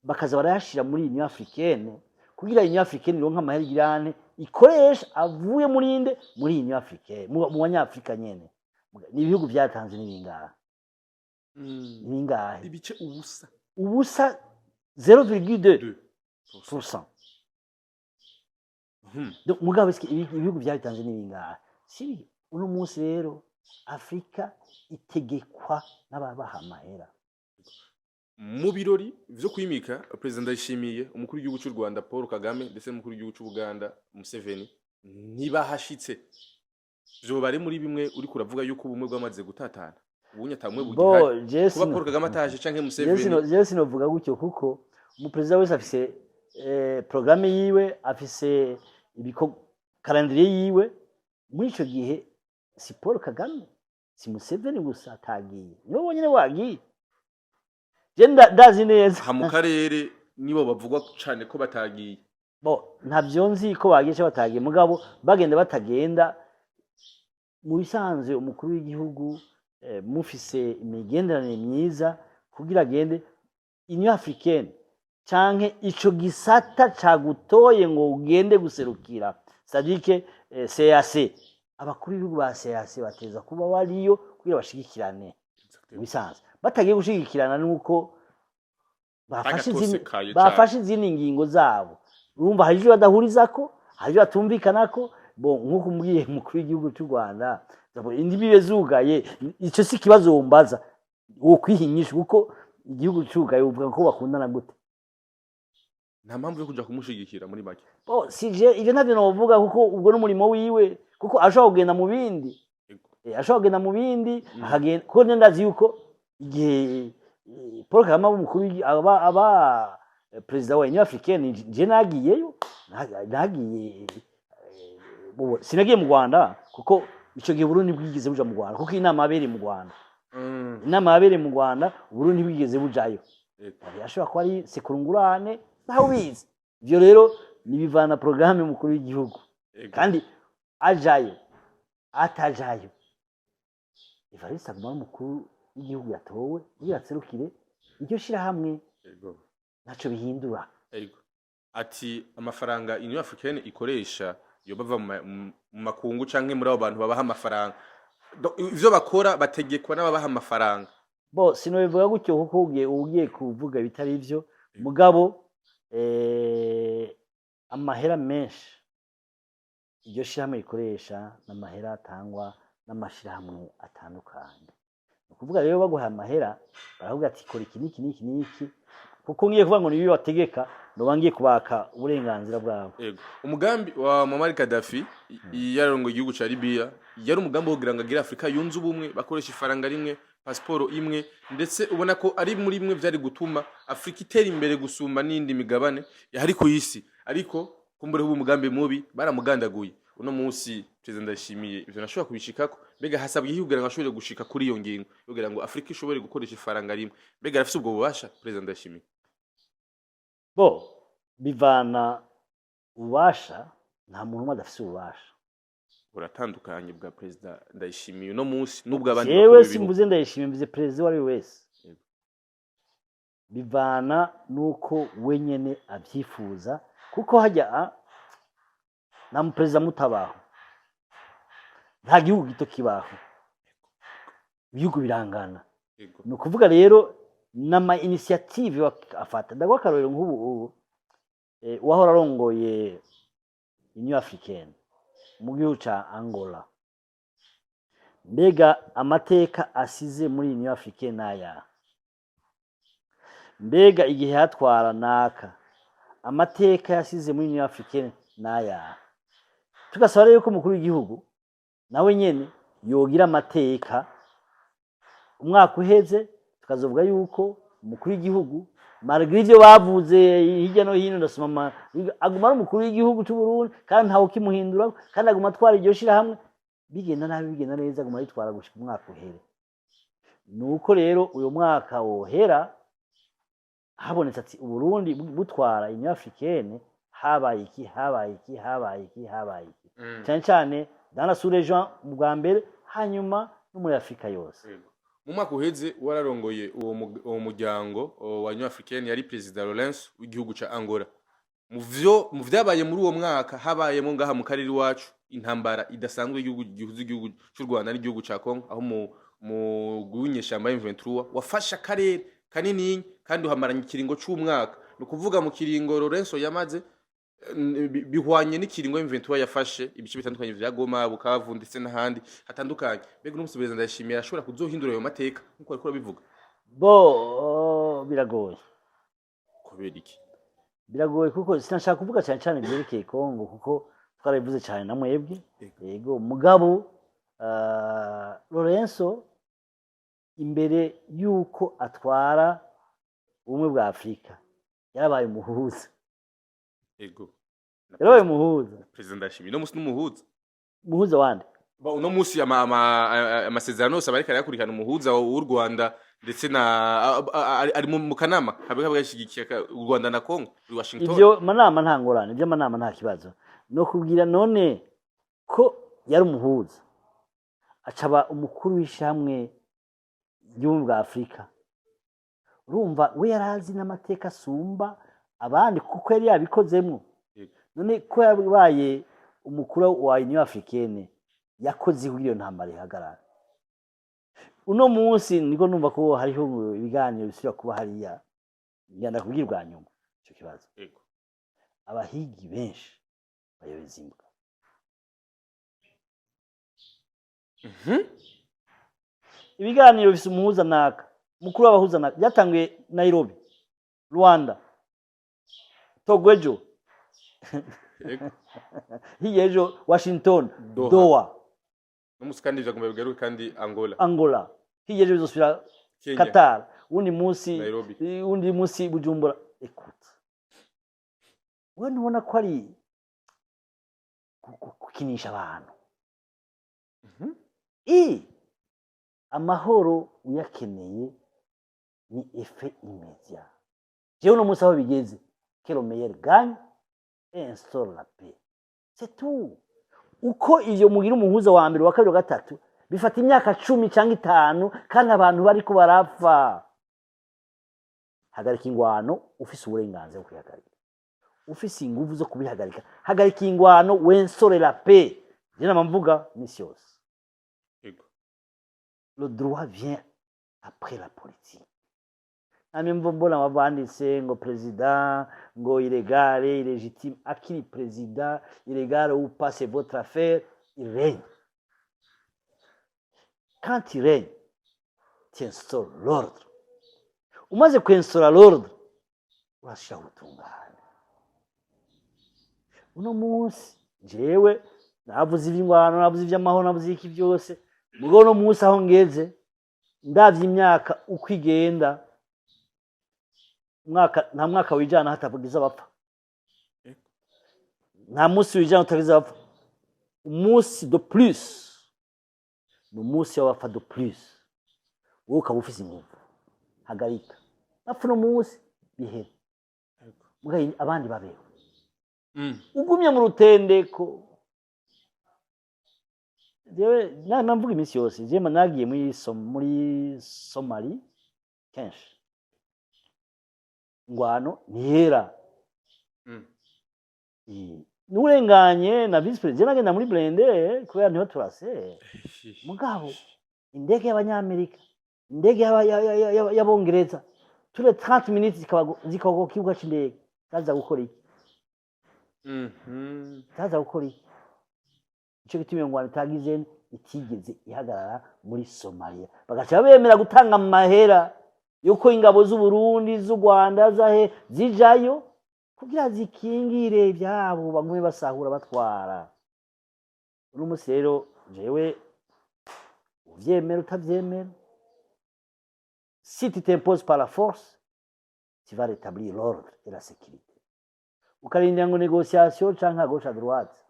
bakaza barayashira muri Union Africaine kugira Union Africaine ironke amahera igirane ikoresha avuye muri inde, muri Union Africaine, mu banyafrika nyene. Ni ibihugu vyatanze n'ibingahe? Ni bingahe? Ibice ubusa. Ubusa, 0,2 2%. Donc, mugabo eske ibihugu vyabitanze ni bingahe? Si uno munsi rero Afrika itegekwa n'ababaha amahera. Mu birori vyo kwimika Perezida Ndayishimiye, umukuru w'igihugu cy'u Rwanda Paul Kagame ndetse n'umukuru w'igihugu cy'u Buganda Museveni ntibahashitse. Vyoba ari muri bimwe uriko uravuga yuko ubumwe bwamaze gutatana, ubunye ata bumwe Bo bugihari, je kuba Paul Kagame ataje canke je Museveni? Je sinovuga gutyo, kuko umuperezida wese afise programme yiwe, afise calendrier yiwe. Muri ico gihe si Paul Kagame, si Museveni gusa atagiye, nibo bonyene wagiye. Je ndazi neza. Aha mu karere nibo bavugwa cane ko batagiye. Bo ntavyo nzi ko bagiye canke batagiye, mugabo bagenda batagenda, mu bisanzwe umukuru w'igihugu mufise imigenderanire myiza kugira agende Union Africaine canke ico gisata cagutoye ngo ugende guserukira, c'est-à-dire que CAC, abakuru b'ibihugu ba CAC bateza kuba bariyo kugira bashigikirane. Mu bisanzwe batagiye gushigikirana nuko bafashe izindi Bagatosekaye cane. Bafashe izindi ngingo zabo. Urumva hari ivyo badahurizako, hari ivyo batumvikanako. Bo nk'uko umbwiye umukuru w'igihugu cy'u Rwanda, imbibe zugaye, ico si ikibazo wombaza wo kwihinyisha, kuko igihugu cugaye uvuga ko bakundana gute? Nta mpamvu yo kuja kumushigikira muri make. Bo si je, ivyo ntavyo novuga, kuko ubwo n'umurimo wiwe, kuko ashobora kugenda mu bindi. Ashobora kugenda mu bindi, akagenda, kuko ndazi yuko igihe Paul Kagame aba umukuru aba perezida wa Union Africaine, je nagiyeyo, nagiye, sinagiye mu Rwanda, kuko ico gihe Burundi bwigeze buja mu Rwanda, kuko inama yabereye mu Rwanda. Inama yabereye mu Rwanda, Uburundi ntibwigeze bujayo. Yashobora kuba ari sekurungurane, ntawe ubizi. Ivyo rero nibivana programme y'umukuru w'igihugu. Kandi ajayo atajayo, Evariste aguma ari umukuru w'igihugu yatowe kugira aserukire iryo shirahamwe. Ntaco bihindura. Ati amafaranga Union Africaine ikoresha yoba ava mu makungu canke muri abo bantu babaha amafaranga. Ivyo bakora bategekwa n'ababaha amafaranga. Bo sinobivuga gutyo, kuko ugiye kuvuga ibitari ivyo. Mugabo amahera menshi iryo shirahamwe rikoresha n'amahera atangwa n'amashirahamwe atandukanye. Ni ukuvuga rero baguhaye amahera baravuga ati kora iki n'iki n'iki n'iki, kuko ngiye kuvuga ngo nibi bategeka, noba ngiye kubaka uburenganzira bwabo. Yego. Umugambi wa Muammar Gaddafi yarongoye igihugu ca Libya yari umugambi wo kugira ngo agire Afrika yunze ubumwe, bakoresha ifaranga rimwe, pasiporo imwe, ndetse ubona ko ari muri bimwe vyari gutuma Afrika itera imbere gusumba n'indi migabane yahari ku isi. Ariko kumbure ubu umugambi mubi, baramugandaguye. Uno munsi Perezida Ndayishimiye ivyo nashobora kubishikako. Mbega hasabwa iki kugira ngo ashobore gushika kuri iyo ngingo kugira ngo Afrika ishobore gukoresha ifaranga rimwe? Mbega arafise ubwo bubasha Perezida Ndayishimiye? Bo bivana ububasha, nta muntu umwe adafise ububasha. Buratandukanye bwa Perezida Ndayishimiye uno munsi n'ubw'abandi Jewe bakuru b'ibihugu. Simvuze Ndayishimiye, mvuze perezida uwo ari we wese. Bivana n'uko wenyene abyifuza, kuko hajya nta muperezida mutabaho, nta gihugu gito kibaho, ibihugu birangana. Ni ukuvuga rero n'ama initiative afata. Ndaguha akarorero nk'ubu ubu uwahora arongoye Union Africaine mu gihugu ca Angola, mbega amateka asize muri Union Africaine n'ayahe? Mbega igihe hatwara naka, amateka yasize muri Union Africaine n'ayahe? Tugasaba rero ko umukuru w'igihugu nawe nyene yogira amateka, umwaka uheze tukazovuga yuko umukuru w'igihugu, malgré ivyo bavuze hirya no hino, ndasoma aguma ari umukuru w'igihugu c'u Burundi, kandi ntawe ukimuhindura, kandi aguma atwara iryo shirahamwe. Bigenda nabi, bigenda neza, aguma aritwara gushika umwaka uhere. Nuko rero uyu mwaka wohera habonetse ati Uburundi butwara Union Africaine habaye iki, habaye iki, habaye iki, habaye iki, cyane cyane dans la sous-région mu bwa mbere, hanyuma no muri Afrika yose. Yego. Mu mwaka uheze wararongoye uwo muryango wa Union Africaine, yari Perezida Lourenço w'igihugu ca Angola. Mu vyabaye muri uwo mwaka, habayemo ngaha mu karere iwacu intambara idasanzwe y'igihugu gihuza igihugu c'u Rwanda n'igihugu ca Congo, aho mu w'inyeshamba M23 wafashe akarere kanini kandi uhamaranye ikiringo c'umwaka. Ni ukuvuga mu kiringo Lourenço yamaze bihwanye n'ikiringo M23 yafashe ibice bitandukanye vya Goma, Bukavu ndetse n'ahandi hatandukanye. Mbega uno musi Perezida Ndayishimiye arashobora kuzohindura ayo mateka nkuko ariko arabivuga? Bo biragoye. Kubera iki? Biragoye kuko sinashaka kuvuga cyane cyane byerekeye Kongo, kuko twarabivuze cyane na mwebwe. Yego, mugabo Lourenço imbere yuko atwara Ubumwe bwa Afurika yarabaye umuhuza. Yarabaye umuhuza. Perezida Ndayishimiye uno musi n'umuhuza. Umuhuza wande? Ba, uno musi amasezerano yose aba ariko arayakurikirana umuhuza w'u Rwanda ndetse na ari mu kanama kabe gashigikiye u Rwanda na Congo i Washington. Ibyo manama nta ngorane, ibyo manama nta kibazo. No kubwira none ko yari umuhuza, acaba umukuru w'ishamwe ry'Ubumwe bwa Afurika, urumva we yari azi n'amateka asumba abandi kuko yari yabikozemwo. None ko yabaye umukuru wa Union Africaine, yakoze kugira iyo ntambara ihagarara? Uno munsi niko numva ko hariho ibiganiro bisubira kuba hariya. Ngenda kubwirwa nyuma ico kibazo. Abahigi benshi bayobeza imbwa. Ibiganiro bifise umuhuza naka, umukuru w'abahuza naka. Byatanguye Nairobi, Rwanda, Togo ejo, hirya ejo Washington, Doha. Doha. N'umunsi kandi vyagomba bigaruke kandi Angola. Angola, hirya ejo bizosubira Kenya. Qatar, uwundi munsi Nairobi. Uwundi munsi Bujumbura. Écoute, wewe ntubona ko ari gukinisha abantu? I amahoro uyakeneye ni effet immédiat. Jewe uno munsi aho bigeze, que le meilleur gagne et instaure la paix, c'est tout. Uko ivyo mugira umuhuza wa mbere, wa kabiri, wa gatatu, bifata imyaka 10 cyangwa 5 kandi abantu bariko barapfa. Hagarika ingwano ufise uburenganzira bwo kuyihagarika, ufise inguvu zo kubihagarika. Hagarika ingwano, w'instaure la paix. Je nama mvuga misi yose, le droit vient après la politique. Namwe mvo mbona banditse ngo président ngo illégal, illégitime. Akiri président, illégal ou pas, c'est votre affaire. Il règne. Quand il règne, tu instaures l'ordre. Umaze kwinstaura l'ordre, urashiraho ubutungane. Uno munsi jewe navuze ivy'ingwano, navuze ivy'amahoro, navuze iki byose, mugabo uno munsi aho ngeze, ndavye imyaka uko igenda, umwaka nta mwaka wijana hatavugiza abapfa, nta munsi wijana utagize abapfa. Umunsi de plus ni umunsi w'abapfa de plus. Wowe ukaba ufise inguvu, hagarika bapfa uno munsi bihere, mugabo abandi babeho. Ugumye mu rutendeko. Jewe namvuga iminsi yose, jewe nagiye muri Somali kenshi, ingwano ntihera. N'urenganye na vice président nagenda muri blindé kubera niho turase. Mugabo indege y'Abanyamerika, indege y'Abongereza, tous les 30 minutes zikaba ku kibuga c'indege. Zaza gukora iki? Zaza gukora iki? Nico gituma iyo ngwano itagize, itigeze ihagarara muri Somalia. Bagaca bemera gutanga amahera yuko ingabo z'Uburundi, z'u Rwanda, zahe zijayo kugira zikingire ivyabo, bagume basahura batwara. Uno musi rero jewe, uvyemera utavyemera, si tu t'imposes par la force, tu vas rétablir l'ordre et la sécurité. Ukarindira ngo négociation canke à gauche, à droite,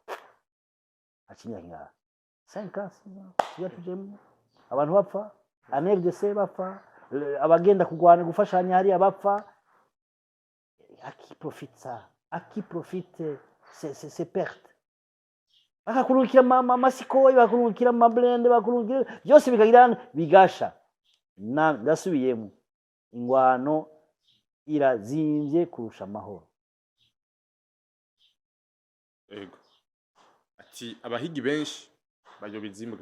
haca imyaka ingahe? 5 ans, 6 ans, tuja tujemwo abantu bapfa, ANRDC bapfa, abagenda kurwana gufashanya hariya bapfa. À qui profite ça? À qui profite ces pertes? Bakakurungikira amaSukhoi, bakakurungikira amablindés, bakakurungikira byose, bikagira bigasha. Ndasubiyemo, ingwano irazimvye kurusha amahoro. Ego, ati abahigi benshi bayobiza imbwa.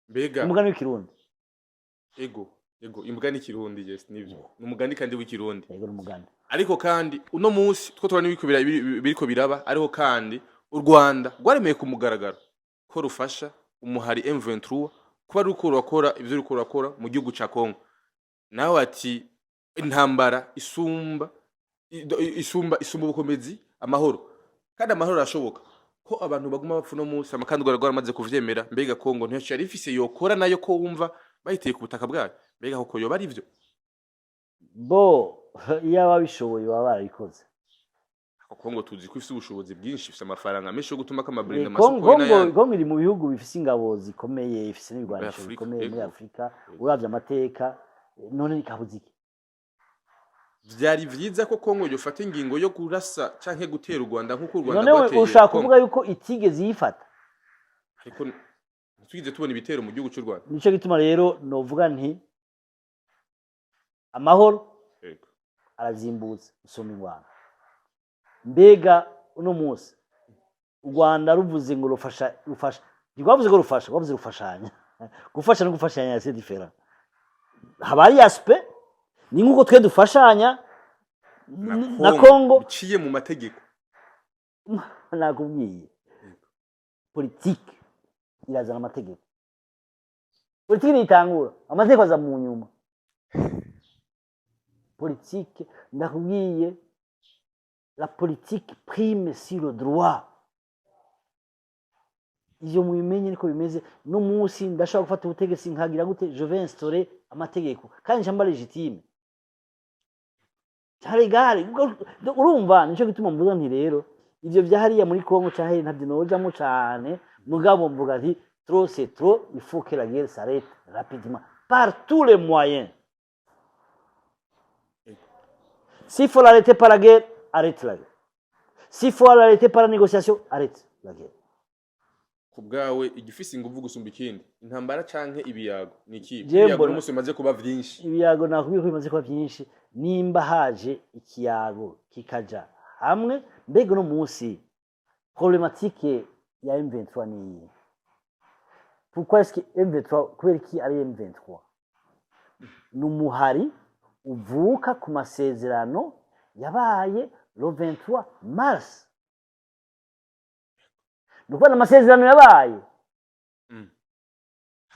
Mbega Umugani w'Ikirundi. Ego, imbwa n'ikirundi, yes, nivyo, ni umugani kandi w'Ikirundi. Yego, n'umugani. Ariko kandi uno munsi two tubona biriko biraba, ariko kandi u Rwanda rwaremeye ku mugaragaro ko rufasha umuhari M23 kuba ruriko rurakora ivyo ruriko rurakora mu gihugu ca Congo. Nawe ati intambara isumba ubukomezi amahoro, kandi amahoro arashoboka ko abantu baguma bapfa uno munsi, amakandi u Rwanda rwaramaze kuvyemera. Mbega Congo ntiyo yari ifise yokora nayo, ko wumva bayiteye ku butaka bwayo? Mbega koko yoba ari vyo? Bo iyo ababishoboye baba barabikoze. Kongo tuzi ko ifise ubushobozi bwinshi, ifise amafaranga menshi yo gutuma kamaburinda Kongo amasoko n'ayandi. Kongo iri mu bihugu bifise ingabo zikomeye, ifise n'ibigwanisho Afrika, bikomeye muri Afrika. Uravye amateka, none ikabuze iki? Vyari vyiza ko Kongo yofata ingingo yo kurasa canke gutera u Rwanda nk'uko u Rwanda None we rwateye ushaka Kongo? kuvuga yuko itigeze yifata? Ariko ntitwigeze tubona ibitero mu gihugu c'u Rwanda. Nico gituma rero novuga nti amahoro arazimbutse gusumba ingwano. Mbega uno munsi u Rwanda ruvuze ngo rufasha, rufasha, ntirwavuze ko rufasha, rwavuze rufashanya. Gufasha no gufashanya c'est différent. Haba hari aspect ni nk'uko twe dufashanya na Congo biciye mu mategeko. Nakubwiye, politike irazana amategeko. Politike ntitangura, amategeko aza mu nyuma. Politike, ndakubwiye, la politique prime sur le droit. Ivyo mubimenye, niko bimeze. No munsi ndashobora gufata ubutegetsi nkagira gute, je vais instaurer amategeko kandi nca légitime légal. Urumva, nico gituma mvuga nti rero ivyo vya hariya muri Congo canke ntavyo nojamwo cane, mugabo mvuga nti trop c'est trop, il faut que la guerre s'arrête rapidement par tous les moyens. S'il faut l'arrêter par la guerre, arrête la guerre. S'il faut l'arrêter par la négociation, arrête la guerre. Ku bwawe, igifise inguvu gusumba ikindi, intambara canke ibiyago, ni iki? Jewe Ibiyago mbona- n'umunsi bimaze kuba vyinshi. Ibiyago nakubwiye ko bimaze kuba byinshi. Nimba haje ikiyago kikaja hamwe, mbega uno munsi problématique ya M23 ni iyihe? Pourquoi est-ce que M23, kubera iki ari M23? Ni umuhari uvuka ku masezerano yabaye le 23 mars. Ni ukuvuga amasezerano yabaye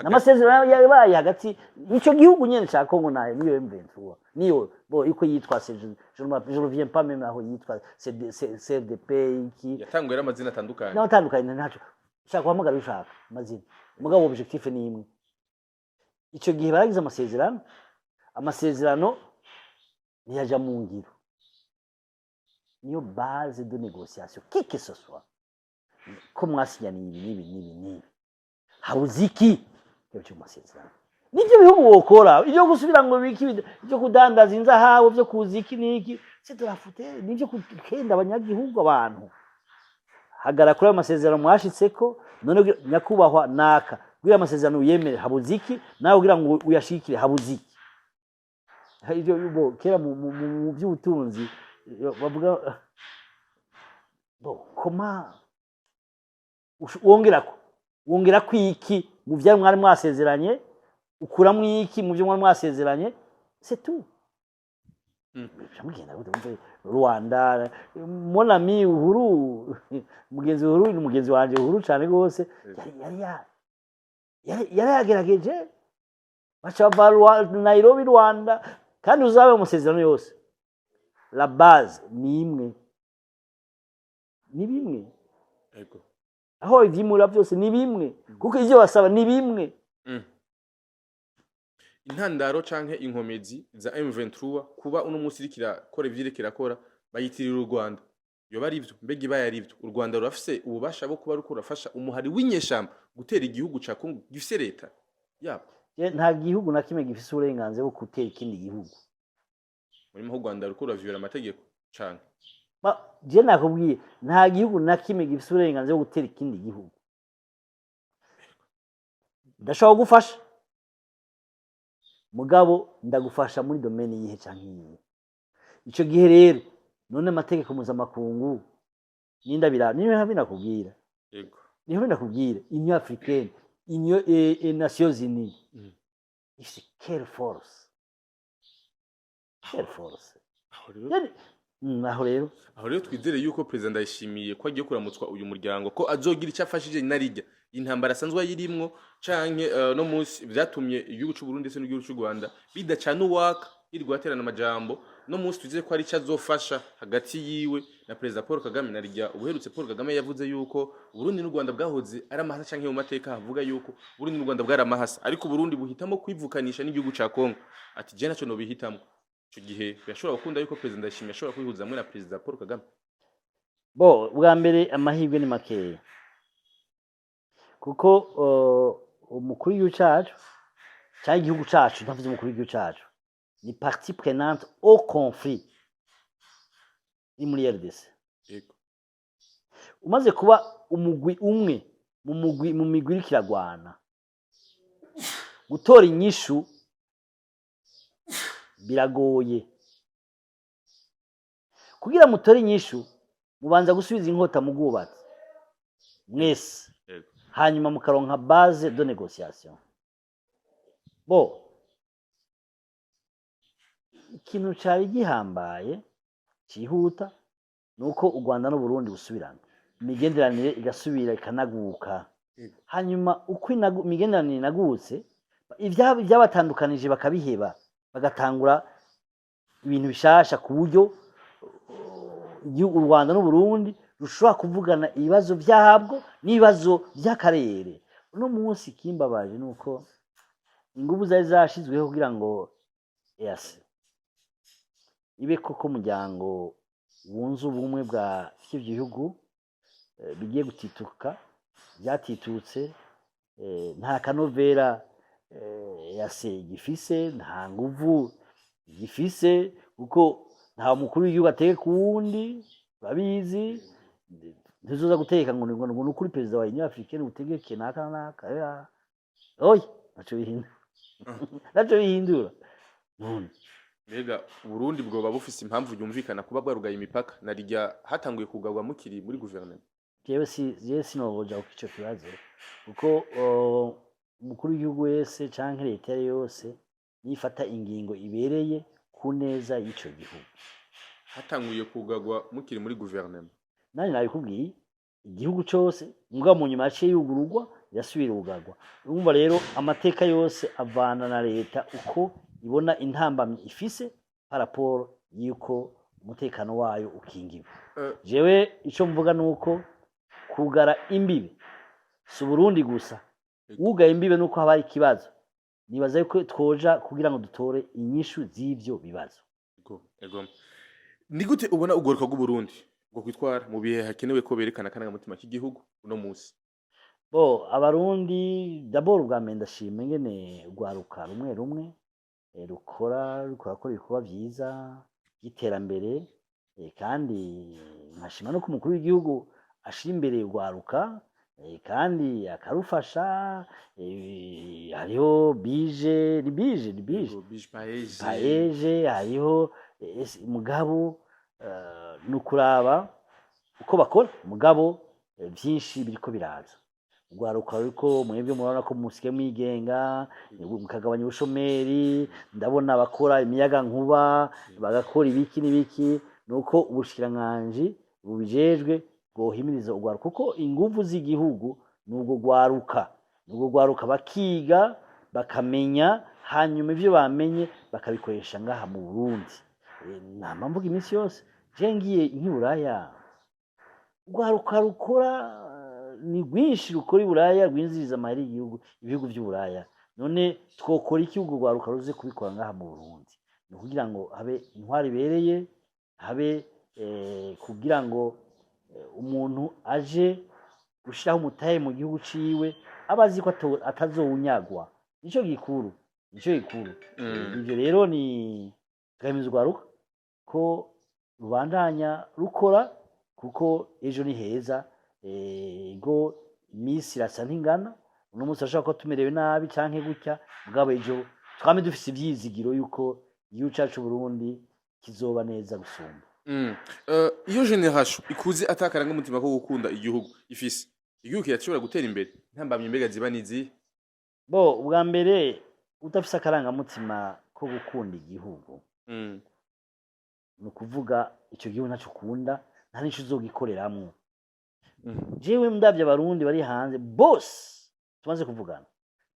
n'amasezerano yabaye hagati y'icyo gihugu nyene ca Congo nayo niyo M23, niyo bo iko yitwa, je ne reviens pas même aho yitwa CRDP iki. Yatanguye ari amazina atandukanye. N'abatandukanye, ntaco ushaka guhamagara, ushaka amazina, mugabo objectif ni imwe. Ico gihe baragize amasezerano, amasezerano ntiyaja mu ngiro. Niyo base de négociation, qui que ce soit, ko mwasinyaniye ibi n'ibi n'ibi n'ibi, habuze iki? Ibyo mu masezerano nibyo bihugu wokora. Ibyo gusubira ngo biki, ibyo kudandaza inzahabu, byo kuza iki n'iki, c'est de la foutaise, nibyo kugenda abanyagihugu. Abantu hagara kuri ayo masezerano mwashitseko. None nyakubahwa naka, kugira amasezerano uyemere habuze iki? Nawe kugira ngo uyashikire habuze iki? Ibyo bo kera mu by'ubutunzi bavuga bo koma wongera ko iki mu byo mwari mwasezeranye, ukuramwo iki mu byo mwari mwasezeranye, c'est tout. Mugenda gute? Wumve Rwanda, mon ami Uhuru, mugenzi Uhuru ni mugenzi wanje Uhuru cane gose, yari yagerageje, baca bava Nairobi, Rwanda. Kandi uzabe mu masezerano yose la base ni imwe, ni bimwe. Aho ivyimura byose ni bimwe, kuko ivyo basaba ni bimwe. Intandaro canke inkomezi za M23 kuba uno munsi iriko irakora ivyo iriko irakora, bayitirira u Rwanda. Yoba ari ivyo? Mbega ibaye ari ivyo, u Rwanda rurafise ububasha bwo kuba ruriko rurafasha umuhari w'inyeshamba gutera igihugu ca Congo gifise leta yabo? Nta gihugu na kimwe gifise uburenganzira bwo gutera ikindi gihugu. Murimo aho u Rwanda ruriko ruravyora amategeko canke? Je nakubwiye, nta gihugu na kimwe gifise uburenganzira bwo gutera ikindi gihugu. Ndashobora kugufasha. Mugabo ndagufasha muri domaine yihe canke yihe? Ico gihe rero, none amategeko mpuzamakungu ninda bira niyo binakubwira? Niho binakubwira Union africaine, Union et Nations Unies ifise quelle force, quelle force? Aho rero Yani, aho rero aho rero twizere yuko Perezida Ndayishimiye ko agiye kuramutswa uyu muryango, ko azogira icyo afashije narijya intambara asanzwe ayirimwo, canke no munsi vyatumye igihugu c'u Burundi ndetse n'igihugu c'u Rwanda bidacana uwaka, hirwa haterana amajambo. No munsi twizere ko hari icyo azofasha hagati yiwe na Perezida Paul Kagame, narijya ubuherutse Paul Kagame yavuze yuko Burundi n'u Rwanda bwahoze ari amahasa, canke mu mateka havuga yuko Burundi n'u Rwanda bwari amahasa, ariko Burundi buhitamo kwivukanisha n'igihugu ca Congo, ati je naco nobihitamo. Ico gihe birashobora gukunda yuko Perezida Ndayishimiye ashobora kwihuza hamwe na Perezida Paul Kagame? Bo, bwa mbere amahirwe ni makeya, kuko umukuru w'igihugu cacu cyangwa igihugu cacu, ntavuze umukuru w'igihugu cacu, ni partie prenante au conflit iri muri RDC. Umaze kuba umugwi umwe mu mugwi, mu migwi iriko iragwana, gutora inyishu biragoye. Kugira mutore inyishu, mubanza gusubiza inkota mu bwubatsi mwese, hanyuma mukaronka base de négociation. Bo, ikintu cari gihambaye cihuta nuko u Rwanda n'Uburundi busubirana, imigenderanire igasubira ikanaguka. Hanyuma uko imigenderanire inagutse, ibyabatandukanije bakabiheba, bagatangura ibintu bishasha, ku buryo igihugu u Rwanda n'Uburundi rushobora kuvugana ibibazo vyabwo n'ibibazo vy'akarere. Uno munsi ikimbabaje ni uko inguvu zari zashizweho kugira ngo EAC ibe koko umuryango wunze ubumwe bwa vy'ivyo bihugu bigiye gutituka, vyatitutse, nta kanovera EAC gifise, nta nguvu gifise, kuko nta mukuru w'igihugu ategeka uwundi. Urabizi, ntizoza gutegeka ngo ni ukuri perezida wa Union africaine utegeke naka na naka. Oya, oya, ntaco bihindura, ntaco bihindura none. Mbega Uburundi bwoba bufise impamvu yumvikana kuba bwarugaye imipaka, narirya hatanguye kugarwa mukiri muri guverinoma? Jewe sinoboja ku ico kibazo, kuko umukuru w'igihugu wese canke leta iyo ari yose nifata ingingo ibereye ku neza y'ico gihugu. Hatanguye kugarwa mukiri muri guverinoma. Nanje nabikubwiye, igihugu cose, mugabo mu nyuma yaciye yugururwa, irasubira ugarwa. Urumva rero, amateka yose avana na leta uko ibona intambamyi ifise par rapport y'uko umutekano wayo ukingiwe. Jewe ico mvuga nuko kugara imbibe si Uburundi gusa. Wugaye imbibe nuko haba hari ikibazo. Nibaza yuko twoja kugira ngo dutore inyishu z'ivyo bibazo. Ego. Ni gute ubona ugwaruka rw'Uburundi bwo kwitwara mu bihe hakenewe ko berekana akarangamutima k'igihugu uno musi? Bo, Abarundi, d'abord ubwa mbere ndashima ingene urwaruka rumwe rumwe rukora, rukorakora ibikorwa vyiza vy'iterambere, kandi nkashima no ko umukuru w'igihugu ashira imbere urwaruka, kandi akarufasha. Hariho bije, ni bije, ni bije. Ego, bije PAEEJ. PAEEJ hariho, mugabo ni ukuraba uko bakora. Mugabo vyinshi biriko biraza, urwaruka ruriko, mwebwe murabona ko musigaye mwigenga, mukagabanya ubushomeri. Ndabona abakora imiyaga nkuba, bagakora ibiki n'ibiki. Nuko ubushikiranganji bubijejwe bwohimiriza urwaruka, kuko inguvu z'igihugu ni urwo rwaruka, ni urwo rwaruka. Bakiga, bakamenya, hanyuma ivyo bamenye bakabikoresha ngaha mu Burundi. Nama mvuga iminsi yose, je ngiye nk'iburaya, urwaruka rukora ni rwinshi, rukora iburaya, rwinjiriza amahera igihugu, ibihugu vy'uburaya. None twokora iki urwo rwaruka ruze kubikora ngaha mu Burundi? Ni ukugira ngo habe intwaro ibereye, habe kugira ngo umuntu aje gushiraho umutahe mu gihugu ciwe aba azi ko atazowunyagwa. Nico gikuru, nico gikuru. Ivyo rero ni tugahimiza urwaruka ko rubandanya rukora, kuko ejo ni heza. Ego, iminsi irasa ntingana. Uno munsi urashobora kuba tumerewe nabi canke gutya, mugabo ejo Twame dufise ivyizigiro yuko igihugu cacu Burundi kizoba neza gusumba. Iyo génération ikuze atakaranga umutima ko gukunda igihugu ifise, igihugu kirashobora gutera imbere? Ntambamye mbega ziba nizihe? Bo, ubwa mbere, udafise akarangamutima ko gukunda igihugu, ni ukuvuga ico gihugu ntaco ukunda, nta nico uzogikoreramwo. Jewe ndavye Abarundi bari hanze bose tumaze kuvugana,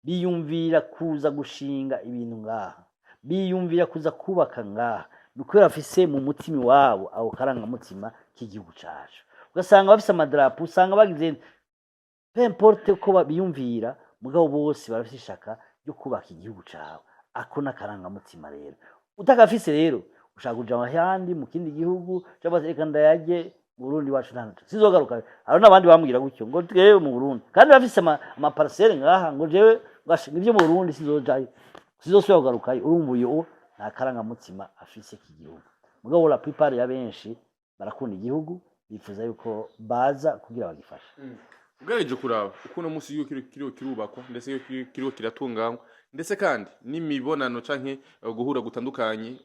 biyumvira kuza gushinga ibintu ngaha, biyumvira kuza kubaka ngaha, ni ukubera bafise mu mutima iwabo ako karangamutima k'igihugu cacu. Ugasanga bafise amadarapo, usanga bagize, peu importe uko biyumvira, mugabo bose barafise ishaka ryo kubaka igihugu cawe. Ako n'akarangamutima. Rero utakafise rero, ushaka kuja ahandi mu kindi gihugu, cyangwa se reka ndayarye mu Burundi wacu, nta sizogaruka. Hari n'abandi bambwira gutyo ngo twewe mu Burundi, kandi bafise ama parcelles ngaha, ngo jewe ngasha nivyo mu Burundi sizojayo, sizosubira kugarukayo. Urumva uyo nta karangamutima afise k'igihugu. Mugabo la plupart ya benshi barakunda igihugu, bifuza yuko baza kugira bagifashe. Ugerageje kuraba uko uno munsi igihugu kiriko kirubakwa, ndetse kiriko kiratunganywa, ndetse kandi n'imibonano canke guhura gutandukanye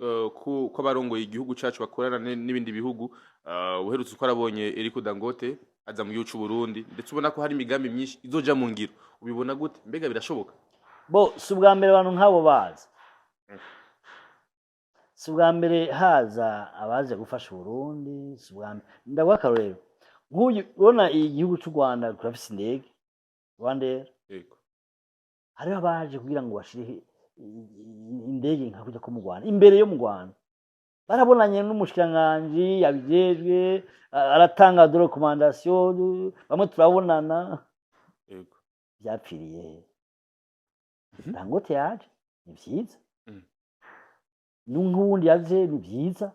kw'abarongoye igihugu cacu bakorana n'ibindi bihugu, uherutse uko arabonye Eriko Dangote aza mu gihugu c'u Burundi, ndetse ubona ko hari imigambi myinshi izoja mu ngiro, ubibona gute? Mbega birashoboka? Bo, si ubwa mbere abantu nk'abo baza, si ubwa mbere haza abaje gufasha Uburundi, si ubwa mbere. Ndaguha akarorero nk'uyu, ubona igihugu c'u Rwanda kirafise indege Rwandair. Hariho abaje kugira ngo bashire indege nka kujya ko mu Rwanda, imbere yo mu Rwanda. Barabonanye n'umushikiranganji yabijejwe, aratanga de recommandation, bamwe turabonana. Vyapfiriye he? Dangote yaje ni vyiza, n'uwundi yaje ni vyiza,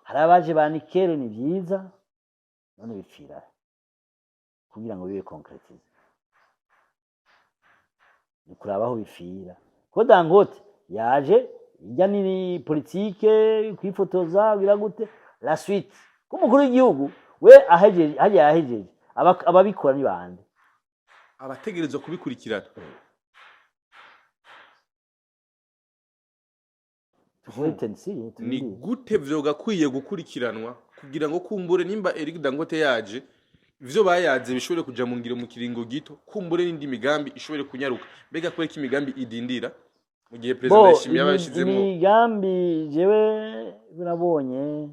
hari abaje ba Nikere, ni vyiza. None bipfira he kugira ngo bibe concrétisé? Ni kuraba aho bipfira, ko Dangote yaje ijya ni politike kwifotoza, kugira gute la suite, ko umukuru w'igihugu we ahejeje hajya yahejeje, ababikora ni bande? Abategerezwa kubikurikirana. Wait and see. Ni Turindire. gute vyogakwiye gukurikiranwa kugira ngo kumbure nimba Eric Dangote yaje, ivyo bayaze bishobore kuja mu ngiro mu kiringo gito, kumbure n'indi migambi ishobore kunyaruka? Mbega kubera ko imigambi idindira mu gihe perezida Bo, Ndayishimiye aba yashizemwo? Imigambi jewe nabonye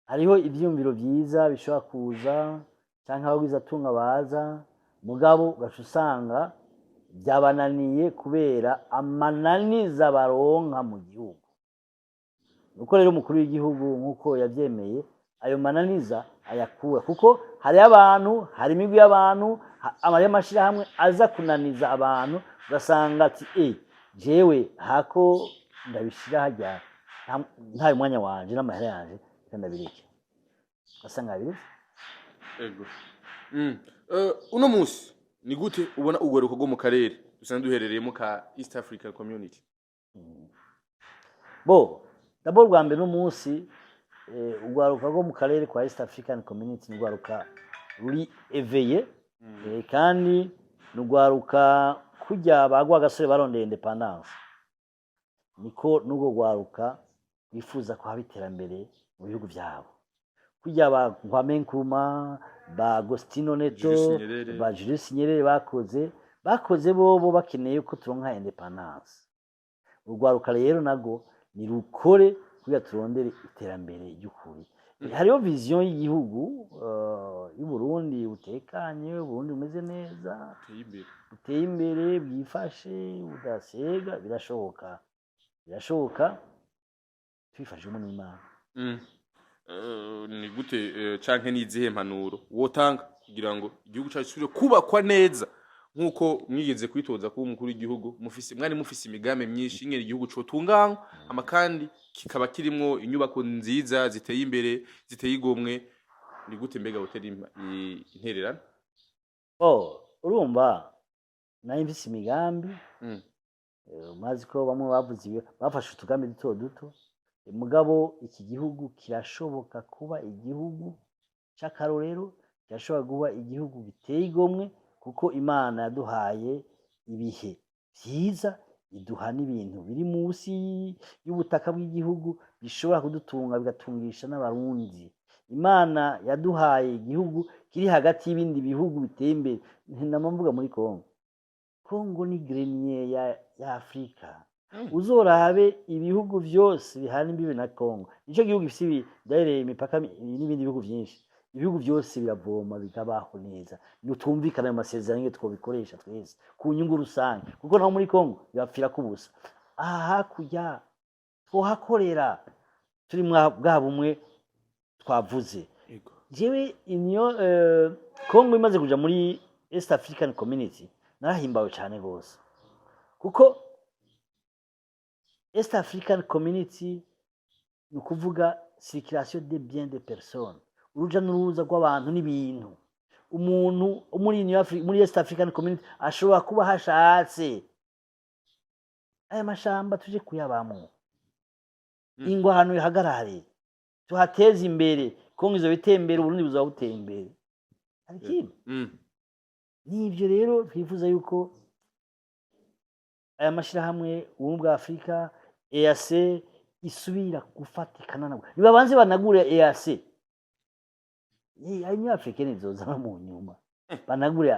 hariho ivyiyumviro vyiza bishobora kuza, canke abagwizatunga baza, mugabo ugaca usanga byabananiye kubera amananiza baronka mu gihugu. Nuko rero umukuru w'igihugu, nk'uko yavyemeye, ayo mananiza ayakura, kuko hariyo abantu, hari imigwi y'abantu, hariyo amashirahamwe aza kunaniza abantu, ugasanga ati jewe hako ndabishira harya ntaye umwanya wanje n'amahera yanje, reka ndabireke, ugasanga yabiretse. Ego. Uno munsi ni gute ubona urwaruka rwo mu karere dusanzwe duherereyemo ka East African Community? Bo, d'abord bwa mbere n'umunsi urwaruka rwo mu karere kwa East African Community ni urwaruka ruri éveillé, kandi ni urwaruka kurya ba Rwagasore barondeye indépendance, niko n'urwo rwaruka rwifuza ko haba iterambere mu bihugu byabo, kurya ba Kwame Nkrumah, ba Agostino Neto, Julius Nyerere. ba Julius Nyerere bakoze bobo bakeneye ko turonka indépendance. Urwaruka rero nago ni rukore kugira turondere iterambere ry'ukuri. Hariho vision y'igihugu y'Uburundi butekanye, Uburundi bumeze neza, Uteye imbere. buteye imbere, bwifashe, budasega. Birashoboka, birashoboka tubifashijwemo n'Imana. Ni gute canke n'izihe mpanuro wotanga kugira ngo igihugu cyacu gisubire kubakwa neza, nk'uko mwigeze kwitoza kuba umukuru w'igihugu, mufise mwari mufise imigambi myinshi ingene igihugu cotunganywa, ama kandi kikaba kirimwo inyubako nziza ziteye imbere, ziteye igomwe? Ni gute mbega wotera intererano? Oh, urumva nari mfise imigambi. Mazi ko bamwe bavuze ibyo, bafashe utugambi duto duto. Mugabo iki gihugu kirashoboka kuba igihugu c'akarorero, kirashobora kuba igihugu giteye igomwe, kuko Imana yaduhaye ibihe vyiza. Iduha n'ibintu biri munsi y'ubutaka bw'igihugu bishobora kudutunga, bigatungisha n'Abarundi. Imana yaduhaye igihugu kiri hagati y'ibindi bihugu biteye imbere. Ntinama mvuga muri Kongo. Kongo ni grenier ya Afrika. Uzorabe ibihugu vyose bihana imbibe na Kongo, nico gihugu gifise dahereye imipaka n'ibindi bihugu vyinshi. Ibihugu byose biravoma, bikabaho neza. Nutumvikana ayo masezerano ingene twobikoresha twese ku nyungu rusange, kuko naho muri Kongo bibapfira kubusa. Aha hakurya twohakorera turi mwa bwa bumwe twavuze. Jewe inyo Kongo imaze kuja muri East African Community narahimbawe cane gose, kuko East African Community ni ukuvuga circulation des biens, de personnes, uruja n'uruza rw'abantu n'ibintu. Umuntu wo muri Union muri East African Community ashobora kuba hashatse. Aya mashamba tuje kuyabamwo, ingwano ihagarare, tuhateze imbere. Kongo izoba iteye imbere, Uburundi buzaba buteye imbere. Hari ikindi? Nivyo rero twifuza, yuko aya mashirahamwe, Ubumwe bwa Afurika, EAC, isubira gufatikana nabwo. Nibabanze banagure EAC, Union Africaine izozana mu nyuma. Banagure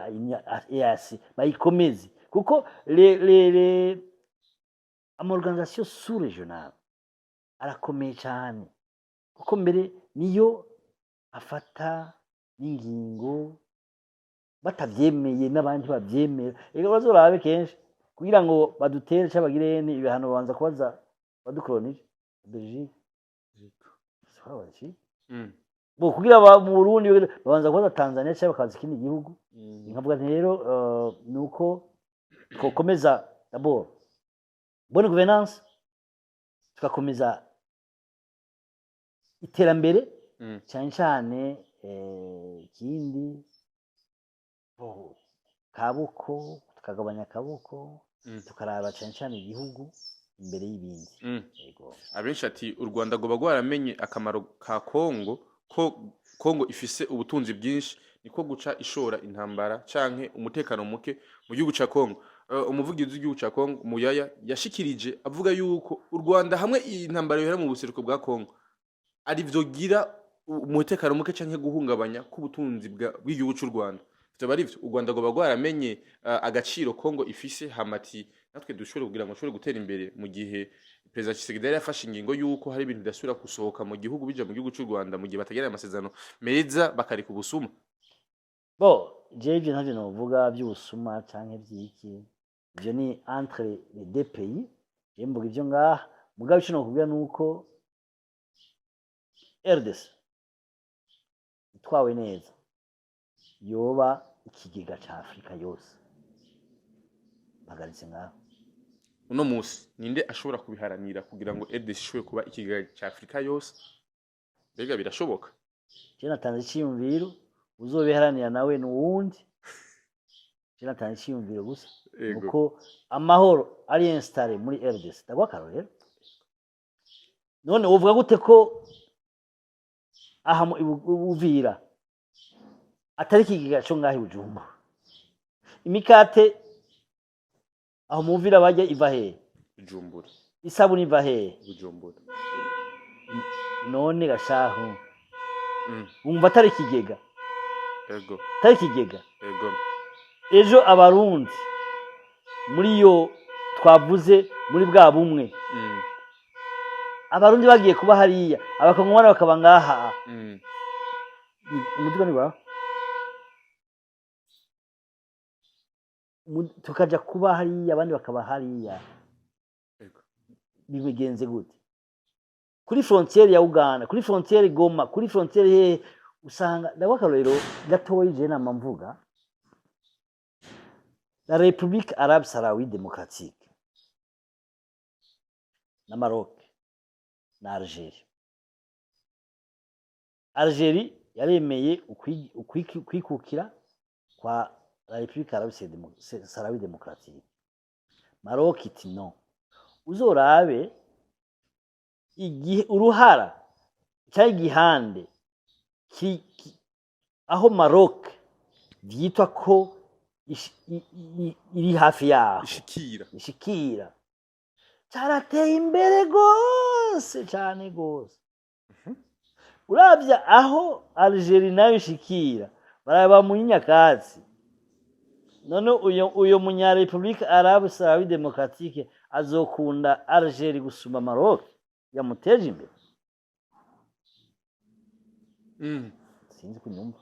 EAC, bayikomeze, kuko les ama organisation sous régionale arakomeye cyane, kuko mbere niyo afata n'ingingo batavyemeye n'abandi bavyemera. Ega bazorabe kenshi kugira ngo badutere canke bagire ibihano, babanza kubaza badukolonije, Belgique. Bo kugira mu Burundi babanza kubaza Tanzania cyangwa bakabaza ikindi gihugu. Nkavuga nti rero nuko twokomeza d'abord bonne gouvernance, tugakomeza iterambere, cyane cyane ikindi kaboko, tukagabanya akaboko, tukaraba cyane cyane igihugu imbere y'ibindi. Yego. Abenshi ati u Rwanda rwoba rwaramenye akamaro ka Kongo, ko Kongo ifise ubutunzi bwinshi, niko guca ishora intambara canke umutekano muke mu gihugu ca Kongo. Umuvugizi w'igihugu ca Kongo Muyaya yashikirije avuga yuko u Rwanda, hamwe iyi ntambara yohera mu buseruko bwa Kongo, ari vyogira umutekano muke canke guhungabanya k'ubutunzi bw'igihugu c'u Rwanda. Vyoba ari vyo? U Rwanda rwoba rwaramenye agaciro Kongo ifise, hamati natwe dushobore kugira ngo dushobore gutera imbere, mu gihe Perezida Tshisekedi yari yafashe ingingo yuko hari ibintu bidasubira gusohoka mu gihugu bija mu gihugu c'u Rwanda mu gihe batagirana amasezerano meza, bakareka ubusuma? Bo jewe ivyo ntavyo novuga vy'ubusuma canke vy'iki. Ivyo ni entre les deux pays. Jewe mvuga ivyo ngaha. Mugabo ico nokubwira nuko RDC itwawe neza yoba ikigega ca Afrika yose. Mpagaritse ngaho. Uno musi ninde ashobora kubiharanira kugira ngo RDC ishobore kuba ikigega ca Afrika yose? Mbega birashoboka? Je natanze iciyumviro, uzobiharanira nawe ni uwundi. Je natanze iciyumviro gusa. Uko amahoro ari installé muri RDC, ndaguha akarorero. None uvuga gute ko aha mu Uvira atari ikigega co ngaho i Bujumbura? Imikate aho mu Uvira barya iva hehe? Bujumbura. Isabuni iva hehe? Bujumbura. None gashahu, wumva atari ikigega? Ego. Atari ikigega? Ego. Ejo Abarundi muri iyo twavuze, muri bwa bumwe, Abarundi bagiye kuba hariya, Abakongomani bakaba ngaha, umuduga ni wawe, tukaja kuba hariya, abandi bakaba hariya, bigenze gute kuri frontière ya Uganda, kuri frontière Goma, kuri frontière hehe? Usanga, ndaguha akarorero gatoyi, je nama mvuga la République Arabe Sahraoui Démocratique na Maroc na Algeria. Algeria yaremeye ukwikukira kwa la République Arabe Sahraoui Démocratique. Maroc iti non. Uzorabe igihe uruhara cyangwa igihande aho Maroc vyitwa ko iri hafi yaho. Ishikira. Ishikira. Cyarateye imbere gose, cane gose. Uravye aho Algeria nayo ishikira, baraba mu nyakatsi. None uyo munya République Arabe Sahrawi Démocratique azokunda Algeria gusumba Maroc yamuteje imbere? Sinzi kunyumva.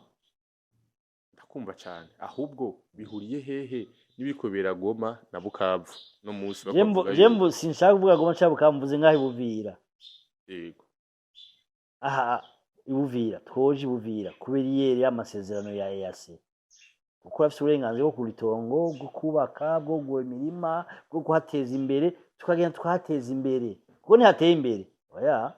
Ndakumva cyane. Ahubwo bihuriye hehe n'ibikobera Goma na Bukavu no munsi? Bakavuga Jembo, sinshaka kuvuga Goma cyangwa Bukavu, ngaho ibuvira. Aha ibuvira, twoje ibuvira kubera iyeri y'amasezerano ya EAC, kuko afite uburenganzira bwo kugura itongo, bwo kubaka, bwo kugura imirima, bwo kuhateza imbere. Tukagenda tukahateza imbere, kuko ntihateye imbere. Oya,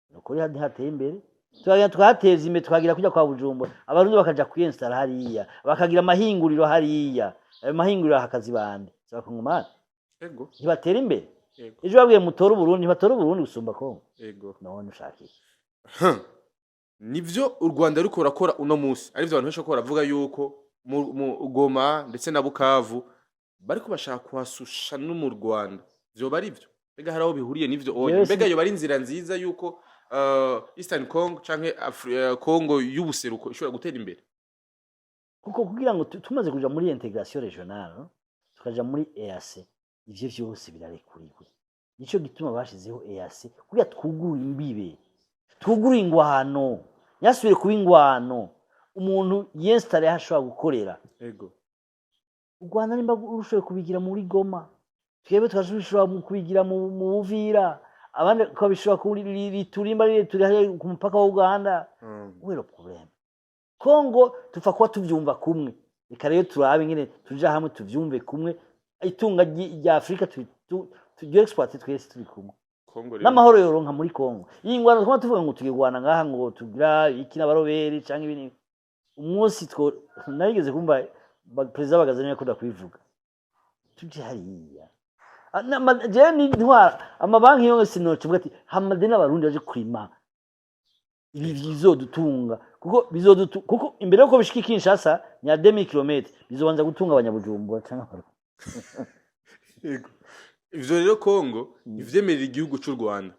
ni ukuri ntihateye imbere. Tukagenda tukahateza imbere, tukagira kujya kwa Bujumbura, Abarundi bakaja kwiyensitara hariya, bakagira amahinguriro hariya. Ayo mahinguriro aha akazi bande? Si Abakongomani? Ntibatera imbere? Ejo babwiye mutore Uburundi, ntibatore Uburundi gusumba Kongo? None ushaka iki? Nivyo u Rwanda ruriko rurakora uno munsi, arivyo abantu benshi bariko baravuga yuko mu Goma ndetse na Bukavu bariko bashaka kuhasusha no mu Rwanda. Vyoba ari vyo? Mbega hari aho bihuriye n'ivyo oya? Mbega yoba ari inzira nziza yuko Eastern Congo canke Congo y'ubuseruko ishobora gutera imbere? Kuko kugira ngo tumaze kuja muri intégration régionale, tukaja muri EAC, ivyo vyose birarekuriwe. Nico gituma bashizeho EAC, kugira twugurure imbibe, twugurure ingwano, ntiyasubire kuba ingwano, umuntu yensitare aho ashobora gukorera. U Rwanda nimba rushoboye kubigira muri Goma, twebwe tukashobora kubigira mu Buvira, abandi bakabishobora kuri Turimba, turi hariya ku mupaka wa Uganda. Où est le problème? Kongo tupfa kuba tuvyumva kumwe. Reka rero turabe ingene tuja hamwe, tuvyumve kumwe, itunga rya Afurika turyo exploite twese turi kumwe. Congo rero N'amahoro yoronka muri Kongo. Iyi ngwano twama tuvuga ngo tugirwana ngaha, ngo tugira iki n'abaroberi canke ibindi, umunsi two narigeze kumva perezida Bagaza niwe yakunda kubivuga, tuje hariya. Jewe ni ntwara amabanki yose, sinocuvuga ati hamadeni Abarundi baje kurima ibi bizodutunga, kuko bizodutu, kuko imbere yuko bishika i Kinshasa ni ya 2000 km, bizobanza gutunga Abanyabujumbura canke Abarundi. Yego. Ivyo rero Congo ntivyemerera igihugu c'u Rwanda,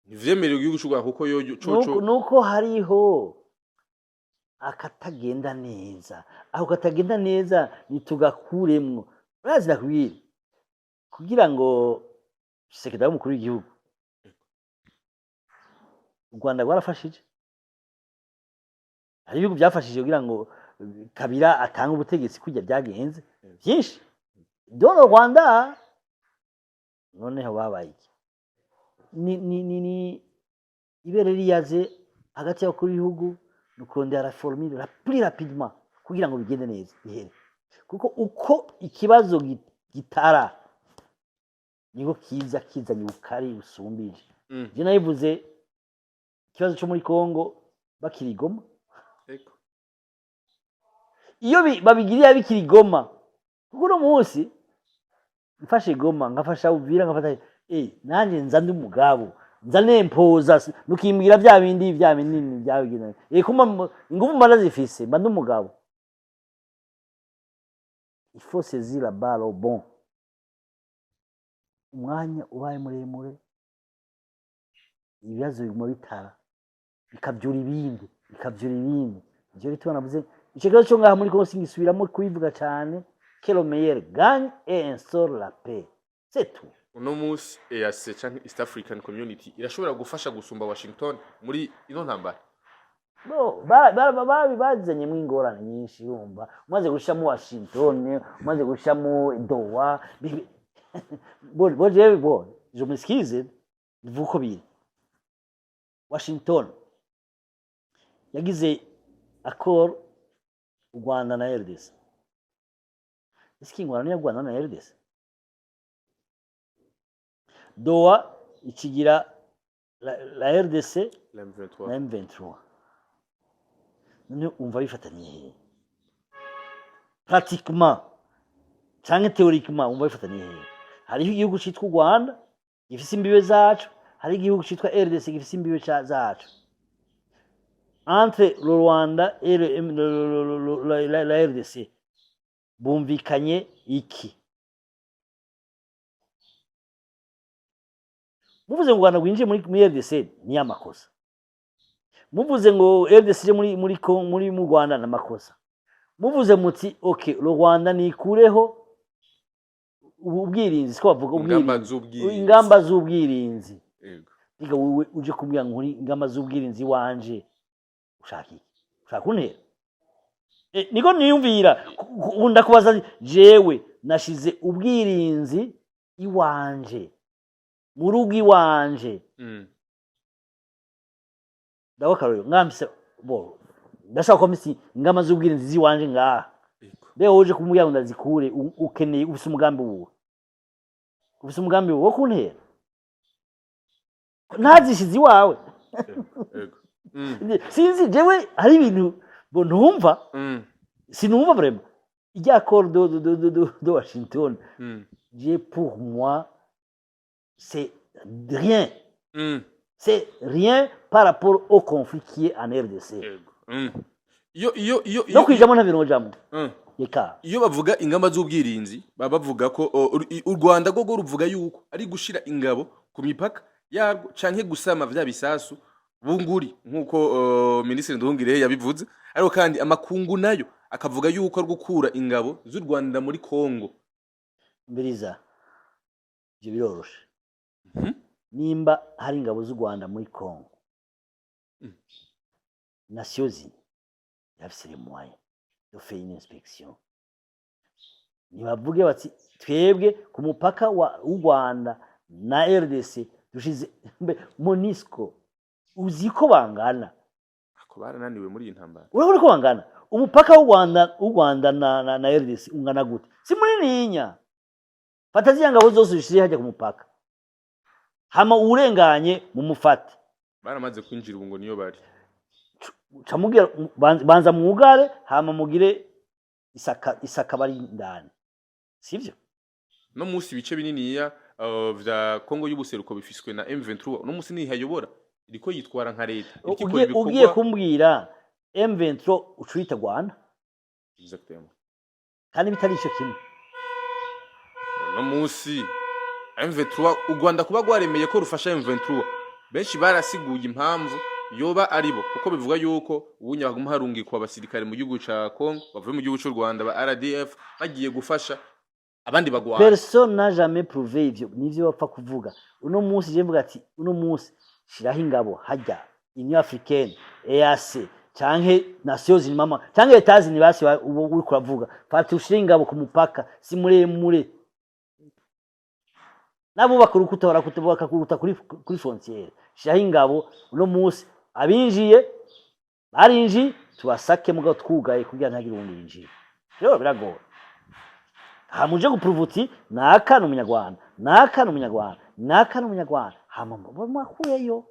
ntivyemerera igihugu c'u Rwanda, kuko yo coco Nuko hariho akatagenda neza. Ako katagenda neza nitugakuremwo. Urazi, nakubwira, kugira ngo sekretari w'umukuru w'igihugu, u Rwanda rwarafashije, hari ibihugu byafashije kugira ngo Kabila atange ubutegetsi, kujya byagenze byinshi dore Rwanda. Noneho babaye iki? Ni ibere riyaze hagati y'abakuru b'ibihugu, ni ukurondera la formule la plus rapidement kugira ngo bigende neza, bihere, kuko uko ikibazo gitara niko kiza kizanye ubukari busumbije. Je nabivuze ikibazo cyo muri Congo bakiri i Goma. Iyo babigiriye bikiri i Goma, kuko uno munsi mfashe Goma, nkafasha Uvira, nkafata nanjye nza ndi umugabo, nza nempoza, nukimbwira bya bindi bya binini bya kuma ingufu mba ndazifise, mba ndi umugabo. Il faut saisir la balle au bon. Umwanya ubaye muremure, ibibazo biguma bitara, bikavyura ibindi, bikavyura ibindi. Ivyo bituma navuze ico kibazo cyo ngaha muri Congo, singisubiramo kubivuga cane. Que le meilleur gagne et instaure la paix, c'est tout. Uno munsi EAC canke East African Community irashobora gufasha gusumba Washington muri ino ntambara? Bo bazanyemwo ingorane nyinshi. Urumva, umaze gushiramo Washington, umaze gushiramo Doha, bo jewe, bo je m'excuse, bivuga uko biri. Washington yagize accord u Rwanda na RDC. Ese ingwano ni Rwanda na RDC? Doha ikigira la RDC la M23 na M23. None umva bifataniye hehe pratiquement canke théoriquement? Umva bifataniye hehe? Hariho igihugu citwa u Rwanda gifise imbibe zaco, hari igihugu citwa RDC gifise imbibe zaco. Entre le Rwanda et le, le, le, le, la RDC bumvikanye iki? Muvuze ngo u Rwanda rwinjiye muri RDC, ni amakosa. Muvuze ngo RDC ije muri mu Rwanda, ni amakosa. Muvuze muti: "OK, le Rwanda nikureho ubwirinzi", siko bavuga? Ingamba Ubwirinzi. z'ubwirinzi. Ingamba z'ubwirinzi. Yego. Biga wowe uje kumbwira ngo uri ingamba z'ubwirinzi wanje, ushaka iki? Ushaka kuntera? Niko niyumvira. Ndakubaza jewe, nashize ubwirinzi iwanje, mu rugo iwanje. Ndaho akarorero mwambise bo, ndashaka ko misi ingamba z'ubwirinzi ziwanje ngaha. Mbe wowe uje kumbwira ngo ndazikure, ukeneye, ufise umugambi wuwe? Ufise umugambi wo kuntera ntazishize iwawe? Yego. Sinzi, jewe hari ibintu bo ntumva. Sinumva vraiment irya accord de Washington. Je, pour moi, c'est rien. C'est rien par rapport au conflit qui est en RDC. Yego. Iyo No kwijamo nta bintu jambo. Reka. Iyo bavuga ingamba z'ubwirinzi, baba bavuga ko u Rwanda rwo ruvuga yuko ari gushira ingabo ku mipaka yarwo canke gusama vya bisasu bunguri, nkuko Minisitiri Nduhungirehe yabivuze. Ariko kandi amakungu nayo akavuga yuko ari gukura ingabo z'u Rwanda muri Kongo. Mbiriza, ivyo biroroshe. Nimba hari ingabo z'u Rwanda muri Congo, Nations Unies yafise les moyens de faire une inspection. Ntibavuge bati: "Twebwe ku mupaka w'u Rwanda na RDC dushize mbe MONUSCO." Uzi ko bangana? Ako barananiwe muri iyi ntambara. Urabona ko bangana? Umupaka w'u Rwanda na RDC ungana gute? Si munininya. Fata ziriya ngabo zose uzishire hajya ku mupaka, hama urenganye mumufate. Baramaze kwinjira ubu, ngo niyo bari. Ca mugira banza mwugare, hama mugire isaka, isaka bari indani, sivyo? No munsi ibice bininiya vya Kongo y'ubuseruko bifiswe na M23. No munsi nihayobora, iriko yitwara nka leta, iriko ikora ibikorwa. Ugiye kumbwira M23 ucuyita Rwanda? Exactement. Kandi bitari ico kimwe. No munsi M23, u Rwanda kuba rwaremeye ko rufasha M23, benshi barasiguye impamvu yoba aribo, kuko bivuga yuko ubunya haguma harungikwa abasirikare mu gihugu ca Kongo bavuye mu gihugu c'u Rwanda ba RDF, bagiye gufasha abandi bagwana. Personne n'a jamais prouvé ivyo, nivyo bapfa kuvuga. Uno munsi je mvuga ati: uno munsi shiraho ingabo hajya, Union Africaine, EAC canke Nations Unies mama, canke États-Unis basi, ubu uriko uravuga, fata ushire ingabo ku mupaka, si muremure, n'abubaka urukuta bakakuruta kuri frontière. Shiraho ingabo uno munsi, abinjiye barinjiye, tubasake, mugabo twugaye kugira ntihagire uwundi yinjira. Rero biragora hama uje guprouva uti: "Naka ni Umunyarwanda, naka ni Umunyarwanda, naka ni Umunyarwanda", hama mwakuyeyo.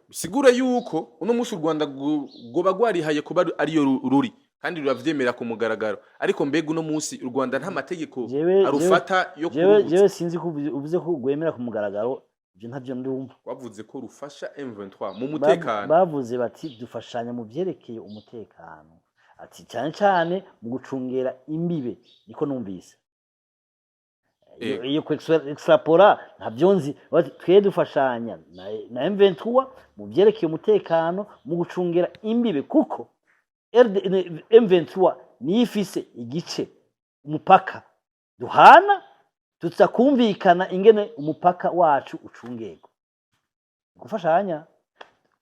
Bisigura yuko uno munsi u Rwanda rwoba rwarihaye kuba ariyo ruri, kandi ruravyemera ku mugaragaro. Ariko mbega uno munsi u Rwanda nta mategeko arufata yo kurubuza? Jewe sinzi ko uvuze ko rwemera ku mugaragaro, ivyo ntavyo ndumva. Wavuze ko rufasha M23 mu mutekano. Bavuze bati: "Dufashanya mu vyerekeye umutekano", ati cyane cyane mu gucungera imbibe, niko numvise. Iyo ku extrapola ntavyo nzi. Bati: "Twe dufashanya na M23 mu vyerekeye umutekano, mu gucungera imbibe", kuko RD, M23 niyo ifise igice umupaka duhana, tuza kumvikana ingene umupaka wacu ucungerwa. Gufashanya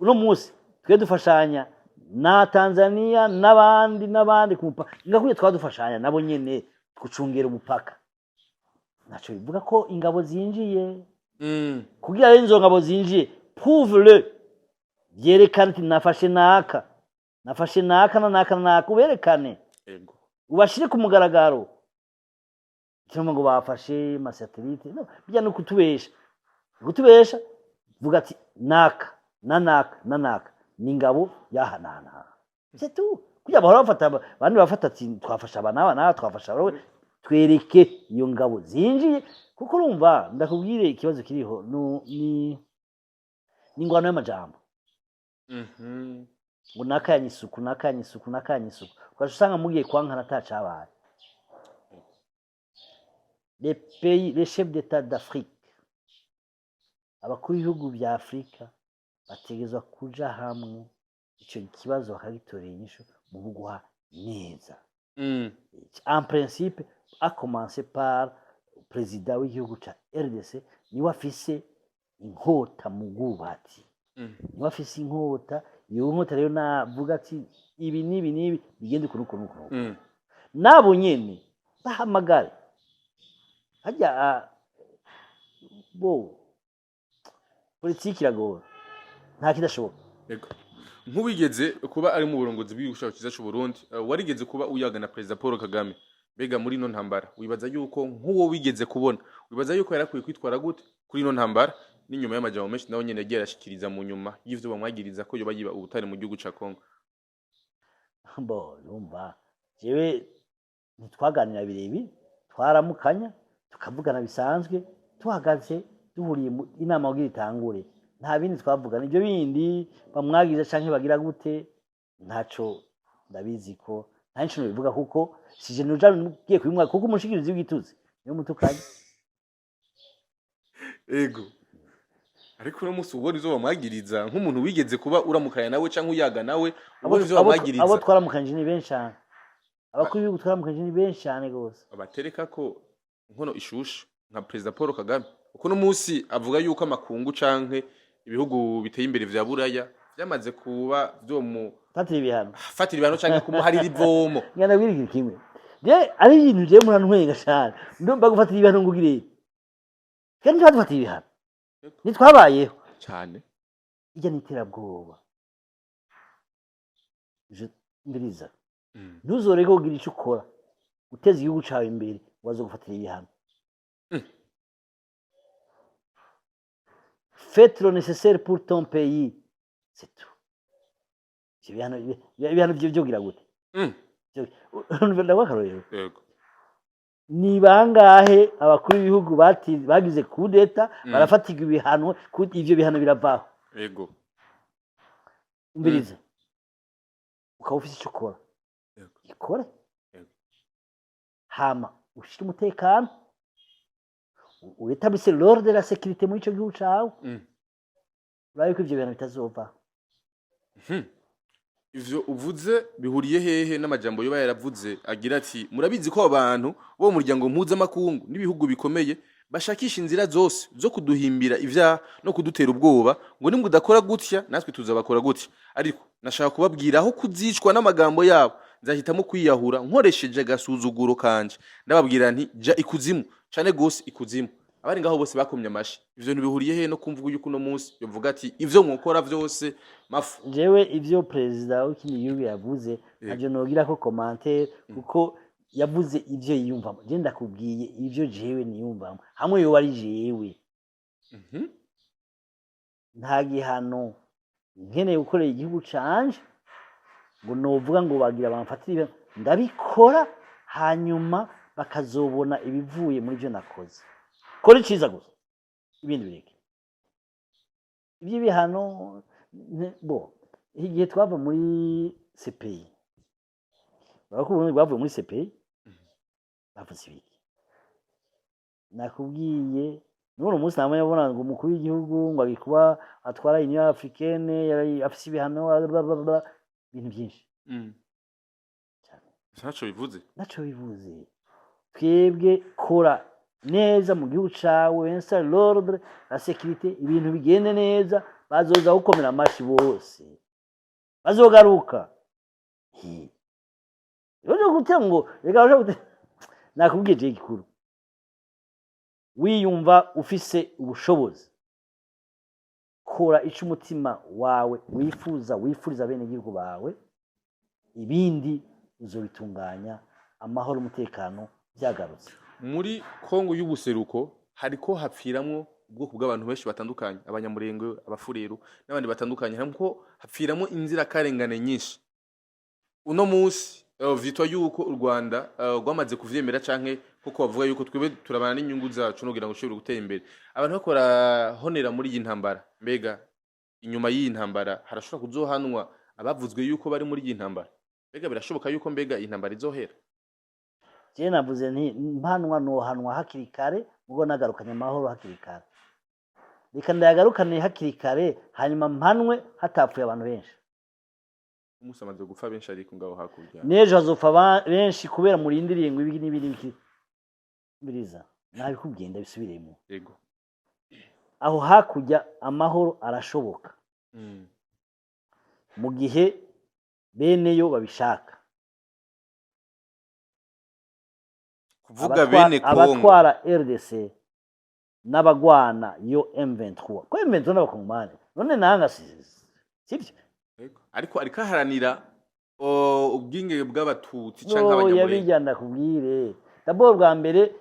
uno munsi, twe dufashanya na Tanzania n'abandi n'abandi ku mupaka, ngakwiye twadufashanya nabo nyene gucungera umupaka. Ntaco bivuga ko ingabo zinjiye. Kugira rero izo ngabo zinjiye, prouve le, vyerekane ati: "Nafashe naka, nafashe naka na naka na naka", uberekane. Ubashire ku mugaragaro. Cyangwa ngo bafashe amasatelite, no bijya no kutubesha, kutubesha. Vuga ati: "Naka na naka na naka ni ingabo yahanahana", c'est tout. Kugira bahora bafata abandi, bafata ati: "Twafashe aba n'aba n'aba, twafashe aba." Twereke iyo ngabo zinjiye, kuko urumva, ndakubwire, ikibazo kiriho ni ingwano y'amajambo. Ngo nakanye isuku, nakanye isuku, nakanye isuku, ugaca usanga mugiye kwankana atacabaye. Les pays, les chefs d'État d'Afrique. Abakuru b'ibihugu vya Afurika bategerezwa kuja hamwe, ico kibazo bakagitorera inyishu mu bugwa neza. En principe, à commencer par perezida w'igihugu ca RDC, niwe afise inkota mu bwubatsi. Niwe afise inkota. Iyo nkota rero navuga ati ibi n'ibi n'ibi bigende uku n'uku n'uku n'uku. Nabo nyene bahamagare harya. Bo politiki iragora, nta kidashoboka. Yego. Nk'uwigeze kuba ari mu burongozi bw'igihugu cyacu cyiza cy'u Burundi, warigeze kuba uyaga na Perezida Paul Kagame. Mbega muri ino ntambara, wibaza yuko nk'uwo wigeze kubona, wibaza yuko yarakwiye kwitwara gute kuri ino ntambara, n'inyuma y'amajambo menshi nawe nyene yagiye arashikiriza mu nyuma y'ivyo bamwagiriza ko yoba yiba ubutare mu gihugu ca Congo? Bo urumva, jewe ntitwaganira birebire, twaramukanya tukavugana bisanzwe, tuhagaze duhuriye mu inama kugira itangure. Nta bindi twavugana. Ibyo bindi bamwagiza canke bagira gute, ntaco ndabizi ko nta nico bivuga, kuko sije nuja ngiye kubimwa, kuko umushikirizi w'igituzi niyo mutukanye. Ego, ariko uno munsi ubona ivyo bamwagiriza, nk'umuntu wigeze kuba uramukanya nawe canke uyaga nawe, ubona ivyo bamwagiriza? Abo twaramukanyije ni benshi cane, abakuru b'ibihugu twaramukanyije ni benshi cane gose. Batereka ko inkono ishushe nka Perezida Paul Kagame, kuko uno munsi avuga yuko amakungu canke ibihugu biteye imbere vya Buraya vyamaze kuba vyo mu Fatira ibihano. Fatira ibihano canke kumuharira ivomo. Ngana bwira ikintu kimwe, je ari ibintu je murantwenga cane. Ndumva gufatira ibihano ngo ugire, kandi ntibadufatira ibihano, ntitwabayeho. Cane. Irya ni iterabwoba. Mbiriza, ntuzoreke kugira ico ukora guteza igihugu cawe imbere waza gufatira ibihano. Faites le nécessaire pour ton pays, c'est tout. Ivyo ibihano vyo vyogira gute? Ndaguha akarorero. Yego. Ni bangahe abakuru b'ibihugu bagize kudeta barafatirwa ibihano, ivyo bihano biravaho? Umviriza, ukaba ufise ico ukora, ikore. Hama ushire umutekano, urétablisse l'ordre de la sécurité muri ico gihugu cawe, urabe ko ivyo bihano bitazovaho. Ivyo uvuze bihuriye hehe n'amajambo yoba yaravuze agira ati: "Murabizi ko abantu bo mu muryango mpuzamakungu n'ibihugu bikomeye bashakisha inzira zose zo kuduhimbira ivyaha no kudutera ubwoba ngo nimwe udakora gutya, natwe tuzabakora gutya. Ariko nashaka kubabwira, aho kuzicwa n'amagambo yabo, nzahitamo kwiyahura nkoresheje agasuzuguro kanje." Ndababwira nti: "Ja ikuzimu cane gose, ikuzimu." Abari ngaho bose bakomye amashi. Ivyo ntibihuriye hehe no kumvuga yuko uno munsi yovuga ati: "Ivyo mwokora vyose mafu"? Jewe ivyo perezida w'ikindi gihugu yavuze ntavyo nogira ko commentaire, kuko yavuze ivyo yiyumvamo. Je ndakubwiye ivyo jewe niyumvamo hamwe yoba ari jewe. Nta gihano nkeneye gukorera igihugu canje ngo novuga ngo bagira bamfatire ibihano. Ndabikora, hanyuma bakazobona ibivuye muri byo nakoze. Kora iciza gusa, ibindi bireke. Iby'ibihano bo igihe twava muri CPI, urabona ko Uburundi bwavuye muri CPI, bavuze ibiki? Nakubwiye n'uno munsi namwe yabona ngo umukuru w'igihugu ngo agiye kuba atwara Union Africaine yari afise ibihano, bla bla bla, ibintu byinshi cyane. Ntaco bivuze. Naco bivuze. Twebwe kora neza mu gihugu cawe, installe l'ordre, la sécurité, ibintu bigende neza, bazoza gukomera amashi bose, bazogaruka. Hi. Rero gutya ngo reka baje nakubwiye je gikuru, wiyumva ufise ubushobozi, kora ico umutima wawe wifuza, wifuriza bene gihugu bawe, ibindi uzobitunganya amahoro, umutekano byagarutse. Muri Kongo y'ubuseruko hariko hapfiramwo ubwoko bw'abantu benshi batandukanye, Abanyamurenge, Abafureru n'abandi batandukanye. Hariko hapfiramwo inzirakarengane nyinshi. Uno munsi vyitwa yuko u Rwanda rwamaze kuvyemera, canke kuko bavuga yuko twebwe turabana n'inyungu zacu no kugira ngo ushobore gutera imbere. Abantu bakora honera muri iyi ntambara. Mbega inyuma y'iyi ntambara harashobora kuzohanwa abavuzwe yuko bari muri iyi ntambara? Mbega birashoboka yuko mbega iyi ntambara izohera? Je navuze nti mpanwa nohanwa hakiri kare, mugo nagarukanye amahoro hakiri kare. Reka ndayagarukane hakiri kare, hanyuma mpanwe hatapfuye abantu benshi. Umunsi amaze gupfa benshi, ariko ngaho hakurya. N'ejo hazopfa benshi kubera murindiriye ngo ibi n'ibi n'ibiki. Biriza nabikubwiye, ndabisubiremo. Aho hakurya amahoro arashoboka mu gihe beneyo babishaka. Kuvuga bene Kongo. Abatwara RDC n'abagwana yo M23, ko M23 n'abakongomani none nanga sibyo? Yego. Ariko ariko aharanira ubwingenge bw'Abatutsi canke No, Abanyamulenge. Yabijya ndakubwire, d'abord bwa mbere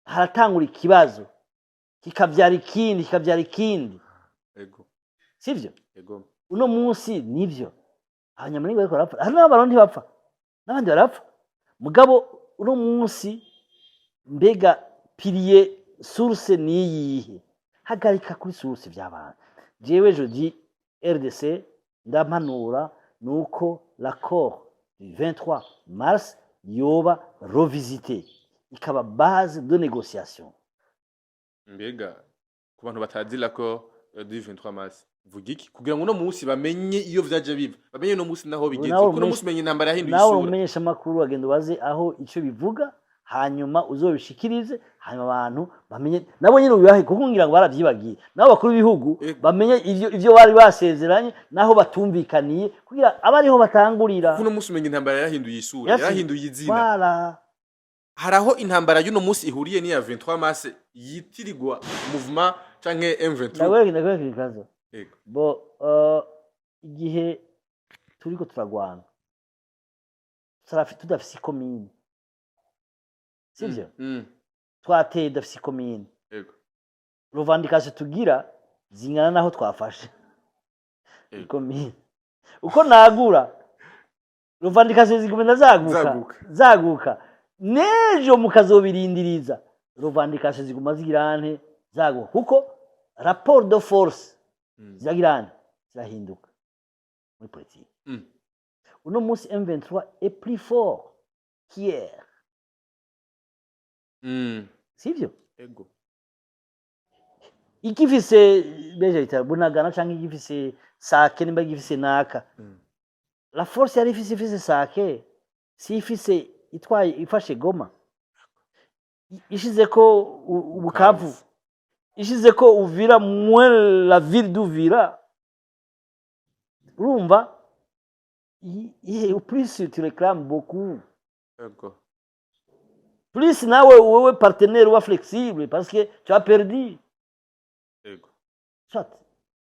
haratangura ikibazo kikavyara ikindi, kikavyara ikindi. Sivyo? Yego. Uno munsi nivyo Abanyamulenge bariko barapfa, hari n'Abarundi bapfa n'abandi barapfa, mugabo uno munsi mbega pilier source niyihe? Hagarika kuri source vy'abantu. Jewe je dis RDC, ndampanura nuko l'accord du 23 mars yoba revisité, ikaba base de négociation. Mbega ku bantu batazi l'accord du 23 mars, vuga iki kugira ngo uno munsi bamenye iyo vyaje biva, bamenye uno munsi naho bigeze, Nawe kuko uno munsi umenye intambara yahinduye nawe isura. Umumenyesha amakuru agenda ubaze aho ico bivuga, hanyuma uzobishikirize, hanyuma abantu bamenye nabo nyine ubibahe, kuko ngira ngo baravyibagiye. Nabo bakuru b'ibihugu bamenye ivyo bari basezeranye naho batumvikaniye, kugira abe ariho batangurira. Kuko uno munsi umenye intambara yarahinduye isura, yarahinduye izina. Voilà. Hari aho intambara y'uno munsi ihuriye n'iya 23 mars yitirirwa mouvement canke M23? Ndakwereka ikibazo. Bo igihe turiko turagwana tudafise ikomine, sivyo? Twateye tudafise ikomine. Revendication tugira zingana naho twafashe ikomine. Uko nagura, revendication zigumena zaguka. Zaguka. Zaguka. N'ejo mukazobirindiriza, revendication ziguma zigira nte? Zaguka, kuko rapport de force ziragira nte? Zirahinduka muri politiki. Uno munsi M23 est plus fort qu'hier. Sivyo? Yego. Igifise beje bita Bunagana canke igifise Sake, nimba igifise naka, la force yari ifise Sake si ifise itwaye ifashe Goma, ishizeko Bukavu, ishizeko Uvira, moins la ville d'Uvira. Urumva plus tu réclames beaucoup, plus nawe wewe partenaire uba flexible, parce que tu as perdu. Soit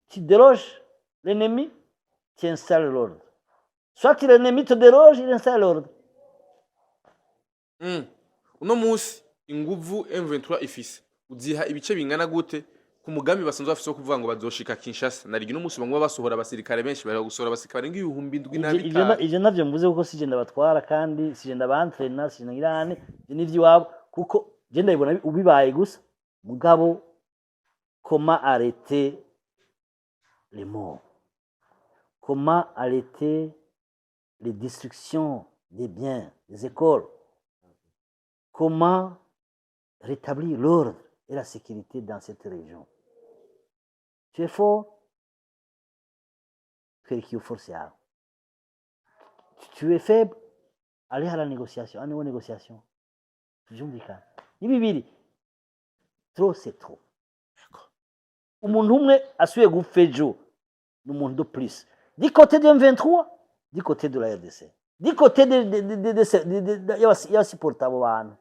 tu déloges l'ennemi, tu installes l'ordre, soit l'ennemi te déloge, il installe l'ordre. Uno munsi inguvu M23 ifise uziha ibice bingana gute ku mugambi basanzwe bafise wo kuvuga ngo bazoshika Kinshasa? Narigi uno munsi bamwe basohora abasirikare benshi, bari gusohora abasirikare barenga ibihumbi 7 na 5. Ivyo navyo mvuze, kuko sije ndabatwara kandi sije ndabantrena, sije ngirane, ivyo n'ivy'iwabo, kuko je ndabibona ubibaye gusa. Mugabo comment arrêter les morts, comment arrêter les destructions des biens, des écoles, comment rétablir l'ordre et la sécurité dans cette région? Tu es fort, twereka iyo force yawe. Tu es faible, allez à la négociation, à négociation, tuvyumvikane. Ni bibiri, trop c'est trop. Umuntu umwe asubiye gupfa ejo ni umuntu de plus, du côté de M23, du côté de la RDC, du côté de y'abasupporta abo bantu.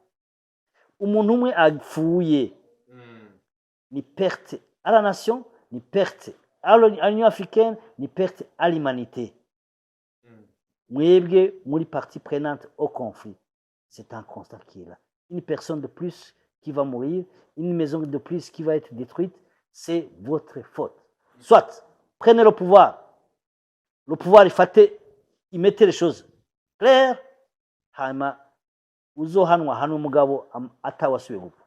Umuntu umwe apfuye ni perte à la nation, ni perte à l'Union africaine, ni perte à l'humanité. Mwebwe muri partie prenante au conflit, c'est un constat qui est là. Une personne de plus qui va mourir, une maison de plus qui va être détruite, c'est votre faute. Soit prenez le pouvoir, le pouvoir ifate, imette les choses claires, hanyuma uzohanwa hanwe, umugabo atawasubiye gupfa.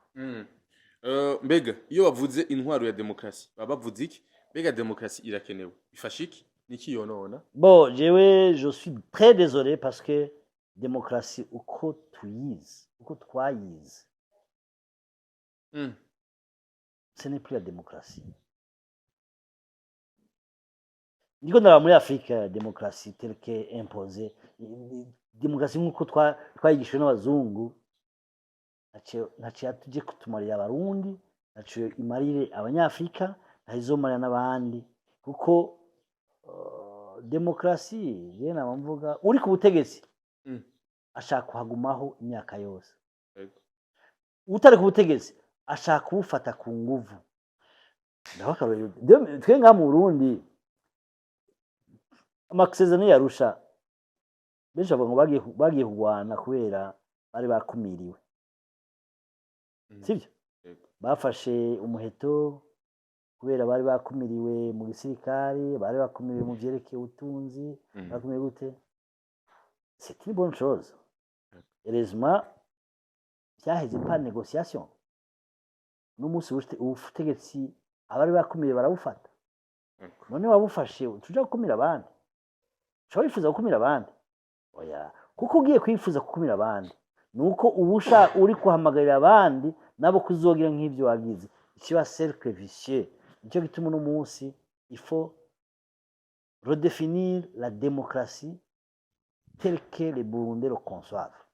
Mbega iyo bavuze intwaro ya demokarasi baba bavuze iki? Mbega demokarasi irakenewe, ifasha iki, niki yonona? Bon, jewe je suis très désolé, parce que démocratie uko tuyizi, uko twayize, ce n'est plus la démocratie. Ndiko ndaba muri Afrika, démocratie telle que imposée, démocratie nk'uko twayigishijwe n'abazungu, ntaco yatuje kutumarira Abarundi, ntaco imarire Abanyafrika, ntayizomarira n'abandi, kuko demokarasi, je nama mvuga, uri ku butegetsi ashaka kuhagumaho imyaka yose. Utari ku butegetsi ashaka kubufata ku nguvu. Ndaho akarorero, twe ngaha mu Burundi, amasezerano y'Arusha, benshi bavuga ngo bagiye kurwana kubera bari bakumiriwe. Sibyo? Yego. Bafashe umuheto kubera bari bakumiriwe mu gisirikare, bari bakumiriwe mu vyerekeye ubutunzi. Bakumiriwe gute? C'est une bonne chose. Heureusement, vyaheze par négociation. N'umunsi ubutegetsi abari bakumiriwe barabufata. None wabufashe, tuja gukumira abandi? Ushobora wifuza gukumira abandi? Oya, kuko ugiye kwifuza gukumira abandi, nuko ubusha uri kuhamagarira abandi nabo kuzogira nk'ivyo wagize, ikiba cercle vicieux. Nicyo gituma uno munsi il faut redéfinir la démocratie telle que les Burundais le conçoivent.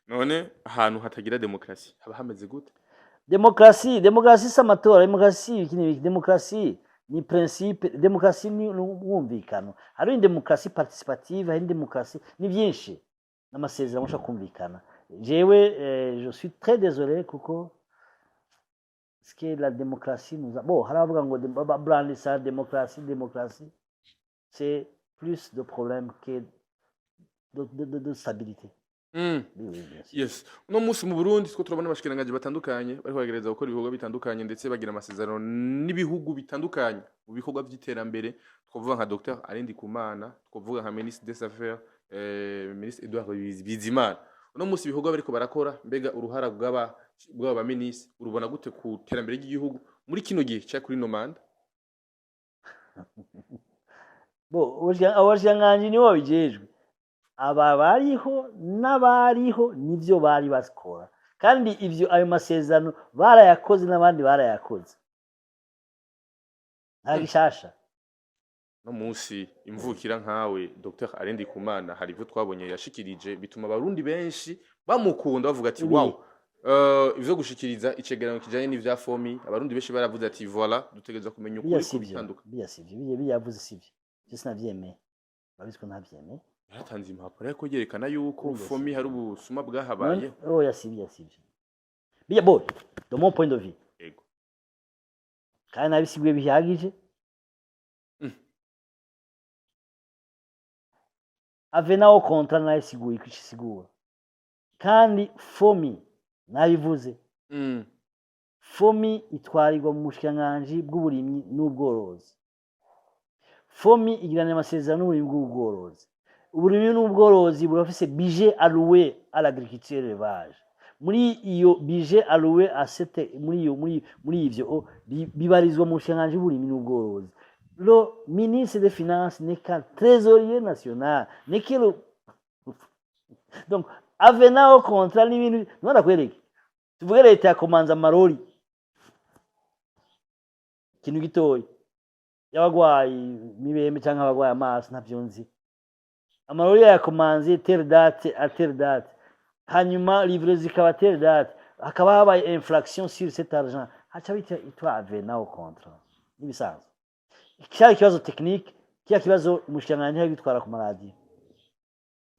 None ahantu hatagira demokarasi haba hameze gute? Demokarasi si amatora, demokarasi iki n'ibiki. Demokarasi ni principe, demokarasi ni umwumvikano. Hariho demokarasi participative, hari demokarasi, ni byinshi n'amasezerano mushobora kumvikana. Jewe je suis très désolé, kuko ce que la démocratie nous a, bon, hari abavuga ngo brandissa démocratie, démocratie, c'est plus de problèmes que de stabilité. Oui, oui, bien sûr. Yes, uno munsi mu Burundi two turabona abashikiranganji batandukanye bariko bagerageza gukora ibikorwa bitandukanye, ndetse bagira amasezerano n'ibihugu bitandukanye mu bikorwa vy'iterambere. Twavuga nka Dr Alain Ndikumana, twavuga nka ministre des Affaires, ministre Edouard Bizimana. Uno munsi ibikorwa bariko barakora, mbega uruhara bw'aba ba ministre urubona gute ku terambere ry'igihugu muri kino gihe cya kuri no manda? Bo abashikiranganji nibo babijejwe. Aba bariho n'abariho nivyo bari bakora, kandi ivyo ayo masezerano barayakoze n'abandi barayakoze, nta gishasha. No munsi imvukira nkawe Dr Alain Ndikumana, hari ivyo twabonye yashikirije bituma Abarundi benshi bamukunda, bavuga ati Ibihe? "Wow." Ivyo gushikiriza icegeranyo kijanye n'ivya FOMI, Abarundi benshi baravuze ati: "Voilà, dutegerezwa kumenya Biya ukuri ku sivyo. bitandukanye." Biya sivyo, biya yavuze sivyo, je sinavyemeye, urabizi ko ntavyemeye. Yaratanze impapuro ariko yerekana yuko Biya FOMI sivyo. hari ubusuma bwahabayeho. Oya, sivyo, sivyo biya. Bon, de mon point de vue, kandi nabisiguye bihagije. Avenant au contrat nayisiguye ko isigura, kandi FOMI nabivuze. FOMI itwarirwa mu bushikiranganji bw'uburimyi n'ubworozi. FOMI igirana amasezerano n'uburimyi bw'ubworozi. Uburimyi n'ubworozi burafise budget alloué à l'agriculture et l'élevage. Muri iyo budget alloué à cette, muri ivyo bibarizwa mu bushikiranganji bw'uburimyi n'ubworozi. Le ministre des Finances n'est qu'un trésorier national, n'est que le, donc avenant au contrat n'ibintu none kwereke. Tuvuge leta yakomanza amarori, ikintu gitoya, y'abagwayi mibembe canke abagwayi amaso, ntavyo nzi. Amarori yakomanze telle date à telle date, hanyuma livraison zikaba telle date, hakaba habaye infraction sur cet argent, haca bita itwa avenant au contrat. N'ibisanzwe cyari ikibazo technique, kiya kibazo umushikiranganji ntiyagitwara ku maradiyo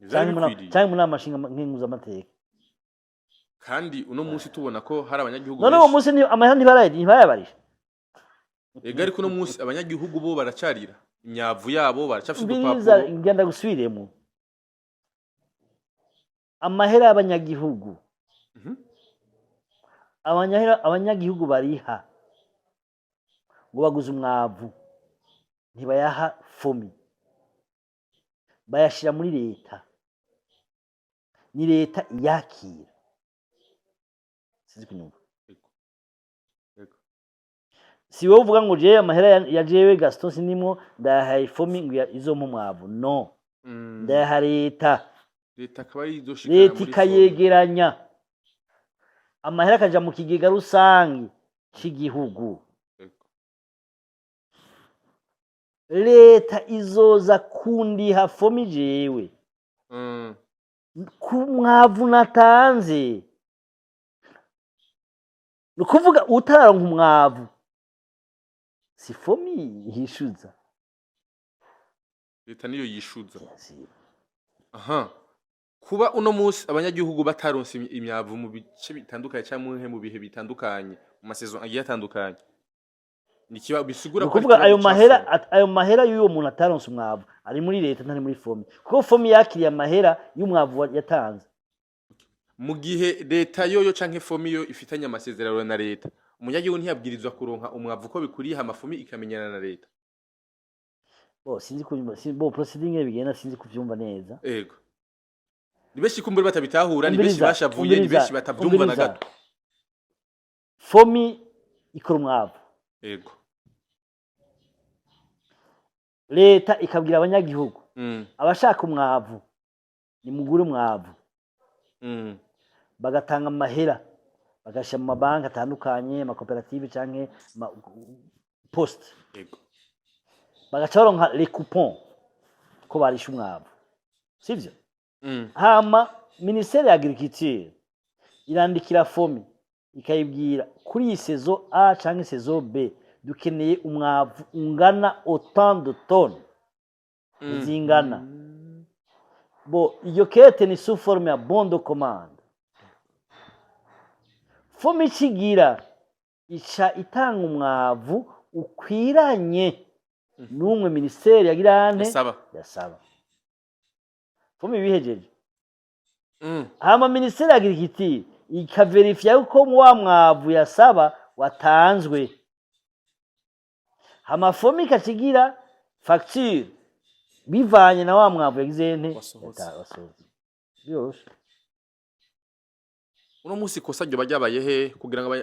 Ntivyari canke bikwiriye. canke mu nama nkenguzamateka. Kandi uno munsi tubona ko hari abanyagihugu None uwo benshi munsi amahera ntibayabarisha. Ega, ariko uno munsi abanyagihugu bo baracarira imyavu yabo, baracafise Mbiriza. udupapuro. Ngenda gusubiremo, amahera y'abanyagihugu, abanyagihugu bariha ngo baguze umwavu, ntibayaha FOMI, bayashira muri leta, ni leta iyakira. Sinzi kunyumva. Yego. Yego. Si wowe uvuga ngo jewe amahera ya jewe Gaston sinimwo, ndayahaye FOMI ngo izompe umwavu. No, ndayaha leta. Leta akaba ari izoshikana Leta muri FOMI. ikayegeranya, amahera akaja mu kigega rusange c'igihugu. Yego. Leta izoza kundiha FOMI jewe ku mwavu natanze. Ni ukuvuga utararonka umwavu, si FOMI yishuza. Leta niyo yishuza. Aha kuba uno munsi abanyagihugu bataronse imyavu mu bice bitandukanye cyangwa mu bihe bitandukanye, mu ma saisons agiye atandukanye, ni kiba bisigura Ni ko ari ukuvuga ikibazo ayo ca mahera FOMI. Ayo mahera y'uwo muntu ataronse umwavu ari muri leta, ntari muri FOMI, kuko FOMI yakiriye amahera y'umwavu yatanze. Mu gihe leta yoyo canke FOMI yo ifitanye amasezerano na leta, umunyagihugu ntiyabwirizwa kuronka umwavu uko bikuriye, hama FOMI ikamenyana na leta? Bo sinzi kubyumva, bo procédure ingene bigenda sinzi kuvyumva neza. Ego, ni benshi kumbura batabitahura, ni benshi Umviriza, bashavuye, ni umviriza, benshi batavyumva na umviriza. gato. FOMI ikora umwavu. Leta ikabwira abanyagihugu, abashaka umwavu nimugure umwavu, bagatanga amahera, bagashyira mu mabanki atandukanye, amakoperative canke poste, bagaca baronka les coupons ko barisha umwavu, sivyo? Hama ministère ya agriculture irandikira FOMI, ikayibwira: kuri iyi saison A canke saison B dukeneye umwavu ungana autant de tonnes, zingana. Bo iyo kete ni sous forme ya bon de commande. FOMI ikigira ica itanga umwavu ukwiranye n'umwe ministère yagira ante? Yasaba. Yasaba. FOMI bihejeje, hama ministère ya agriculture ikaverifiya yuko wa mwavu yasaba watanzwe, hama FOMI ikacigira facture bivanye na wa mwavu yagize nte? Wasohotse. Wasohotse. Byoroshe. Uno munsi ikosa ryoba ryabaye he kugira ngo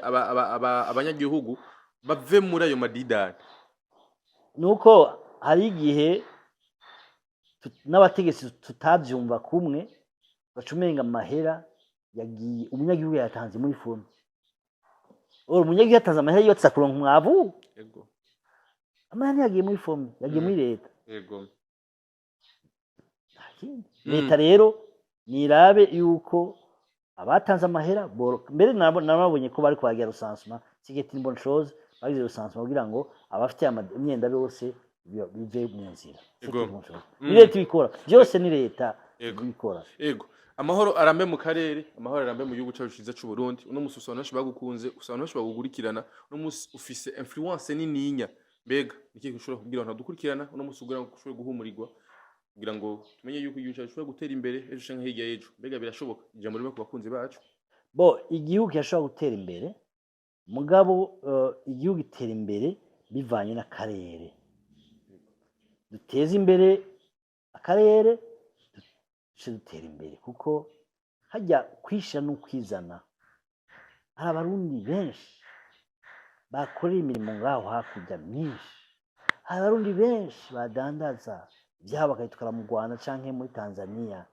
abanyagihugu bave muri ayo madidani? Nuko hari igihe n'abategetsi tutavyumva kumwe, baca umenga amahera yagiye, umunyagihugu yatanze muri FOMI. Ora umunyagihugu yatanze amahera yotsa kuronka umwavu. Amahera ntiyagiye muri FOMI, yagiye muri leta. Nta kindi. Leta rero nirabe yuko abatanze amahera mbere nabonye ko bari kubagira recensement, c'est une bonne chose. Bagize recensement kugira ngo abafite imyenda bose bive mu nzira. C'est une bonne chose. Ni leta ibikora byose, ni leta ibikora. Ego, amahoro arambe mu karere, amahoro arambe mu gihugu cyacu cyiza cy'u Burundi. Uno musi usanga benshi bagukunze, usanga benshi bagukurikirana. Uno musi ufise influence nininya. Mbega niki ushobora kubwira abantu badukurikirana uno musi kugira ngo ushobore guhumurirwa, kugira ngo tumenye yuko igihugu cyacu gishobora gutera imbere ejo canke hirya y'ejo? Mbega birashoboka? Ijambo rimwe ku bakunzi bacu. Bo igihugu kirashobora gutera imbere, mugabo igihugu gitera imbere bivanye n'akarere. Duteze imbere akarere, duce dutera imbere, kuko hajya kwisha n'ukwizana. Hari Abarundi benshi bakorera imirimo ngaho hakurya myinshi, hari Abarundi benshi badandaza ibyabo bakabitwara mu Rwanda canke muri Tanzania.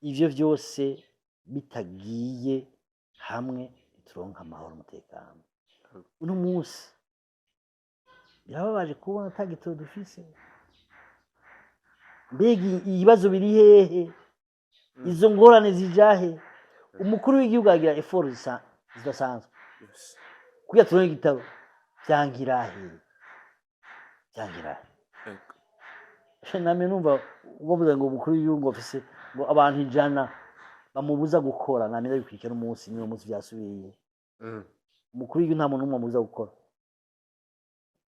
Ivyo vyose bitagiye hamwe ntituronka amahoro, umutekano. Uno munsi birababaje kubona ata gitoro dufise. Mbega ibibazo biri hehe? Izo ngorane zija he? Umukuru w'igihugu agira effort zidasanzwe kugira turonke igitabo. Vyangirahe? Vyangirahe? Namwe numva bavuga ngo umukuru w'igihugu ngo afise ngo abantu 100 bamubuza gukora. Namwe ndabikurikira umunsi niwo munsi vyasubiye. Umukuru w'igihugu nta muntu n'umwe amubuza gukora.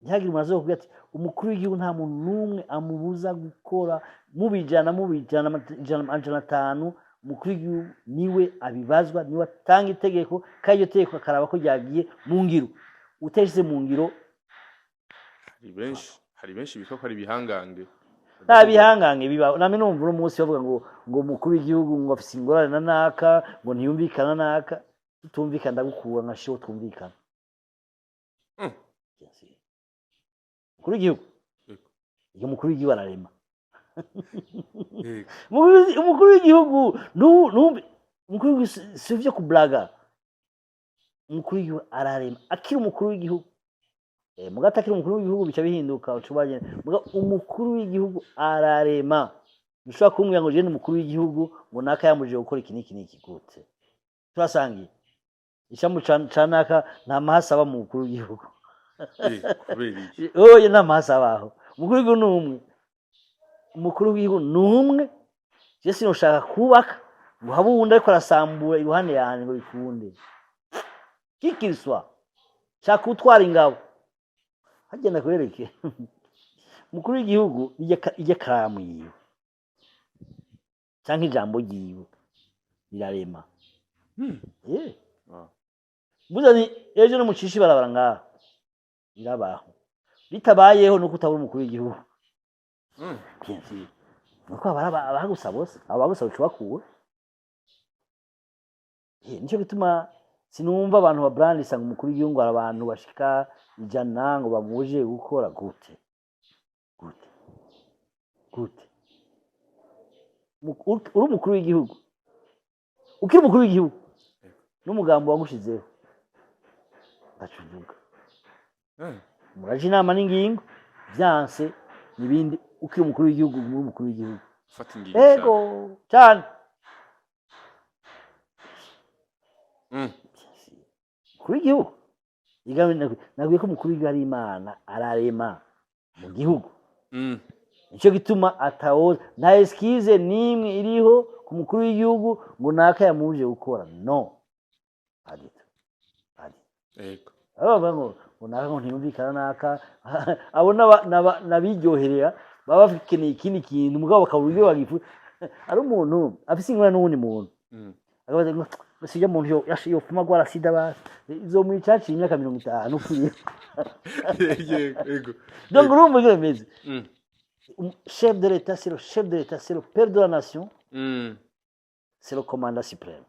Ntihagire umuntu azokubwira ati umukuru w'igihugu, nta muntu n'umwe amubuza gukora. Mu bijana 500, umukuru w'igihugu niwe abibazwa, niwe atanga itegeko, kandi iryo tegeko akaraba ko ryagiye mu ngiro. Utashize mu ngiro, Hari benshi bitwa ko ari ibihangange. Nta bihangange bibaho. Namwe numva uno munsi bavuga ngo umukuru w'igihugu ngo afise ingorane na naka, ngo ntiyumvikana naka. Tutumvikana ndagukura nka shiho twumvikana. Umukuru w'igihugu, iyo umukuru w'igihugu ararema. Umukuru w'igihugu umukuru w'igihugu si ivyo kublaga. Umukuru w'igihugu ararema akiri umukuru w'igihugu. Muga atakiri umukuru w'igihugu bica bihinduka, uca ubagenda. Muga umukuru w'igihugu ararema. Ntushobora kumbwira ngo jewe umukuru w'igihugu ngo naka yambujije gukora iki n'iki n'iki. Gute? Turasangiye icambu ca naka, nta mahasi aba mu mukuru w'igihugu. Kubera iki? Oya, nta mahasi abaho. Umukuru w'igihugu ni umwe, umukuru w'igihugu ni umwe. Je sinoshaka kubaka ngo habe uwundi ariko arasambura iruhande yanjye ngo bikunde kikiriswa. Shaka utwara ingabo hagenda kwereke umukuru w'igihugu irya karamu yiwe canke ijambo ryiwe rirarema. Mbuze nti ejo nimucisha ibarabara ngaha, rirabaho. Bitabayeho nuko utabura umukuru w'igihugu. Bien sûr. Nuko abagusa bose, abagusa uca ubakura. Nico gituma sinumva abantu ba brandisa ngo umukuru w'igihugu ngo hari abantu bashika 100 ngo bamuje gukora. Gute? Gute? Gute? Uri umukuru w'igihugu, ukiri umukuru w'igihugu n'umugambo wagushizeho, ngaca uvuga. Muraje inama n'ingingo, vyanse n'ibindi. Ukiri umukuru w'igihugu, uri umukuru w'igihugu. Fata ingingo. Ego cyane. Umukuru w'igihugu, nabwiye ko umukuru w'igihugu ari Imana, ararema mu gihugu. Nicyo gituma atawoza, nta excuse n'imwe iriho ku mukuru w'igihugu ngo naka yamubujije gukora. No adito adito. Abo bavuga ngo naka ngo ntiyumvikana naka, abo n'abiryoherera baba bakeneye ikindi kintu, mugabo bakabura uburyo bagifu. Ari umuntu afise ingorane n'uwundi muntu, akabaza ngo sijya muntu yopfuma agwara sida, basi izomwica haciye imyaka 50 upfuye. Yego. Donc urumva uko bimeze. Chef de l'État, c'est le chef de l'État, c'est le père de la nation, c'est le commandant suprême,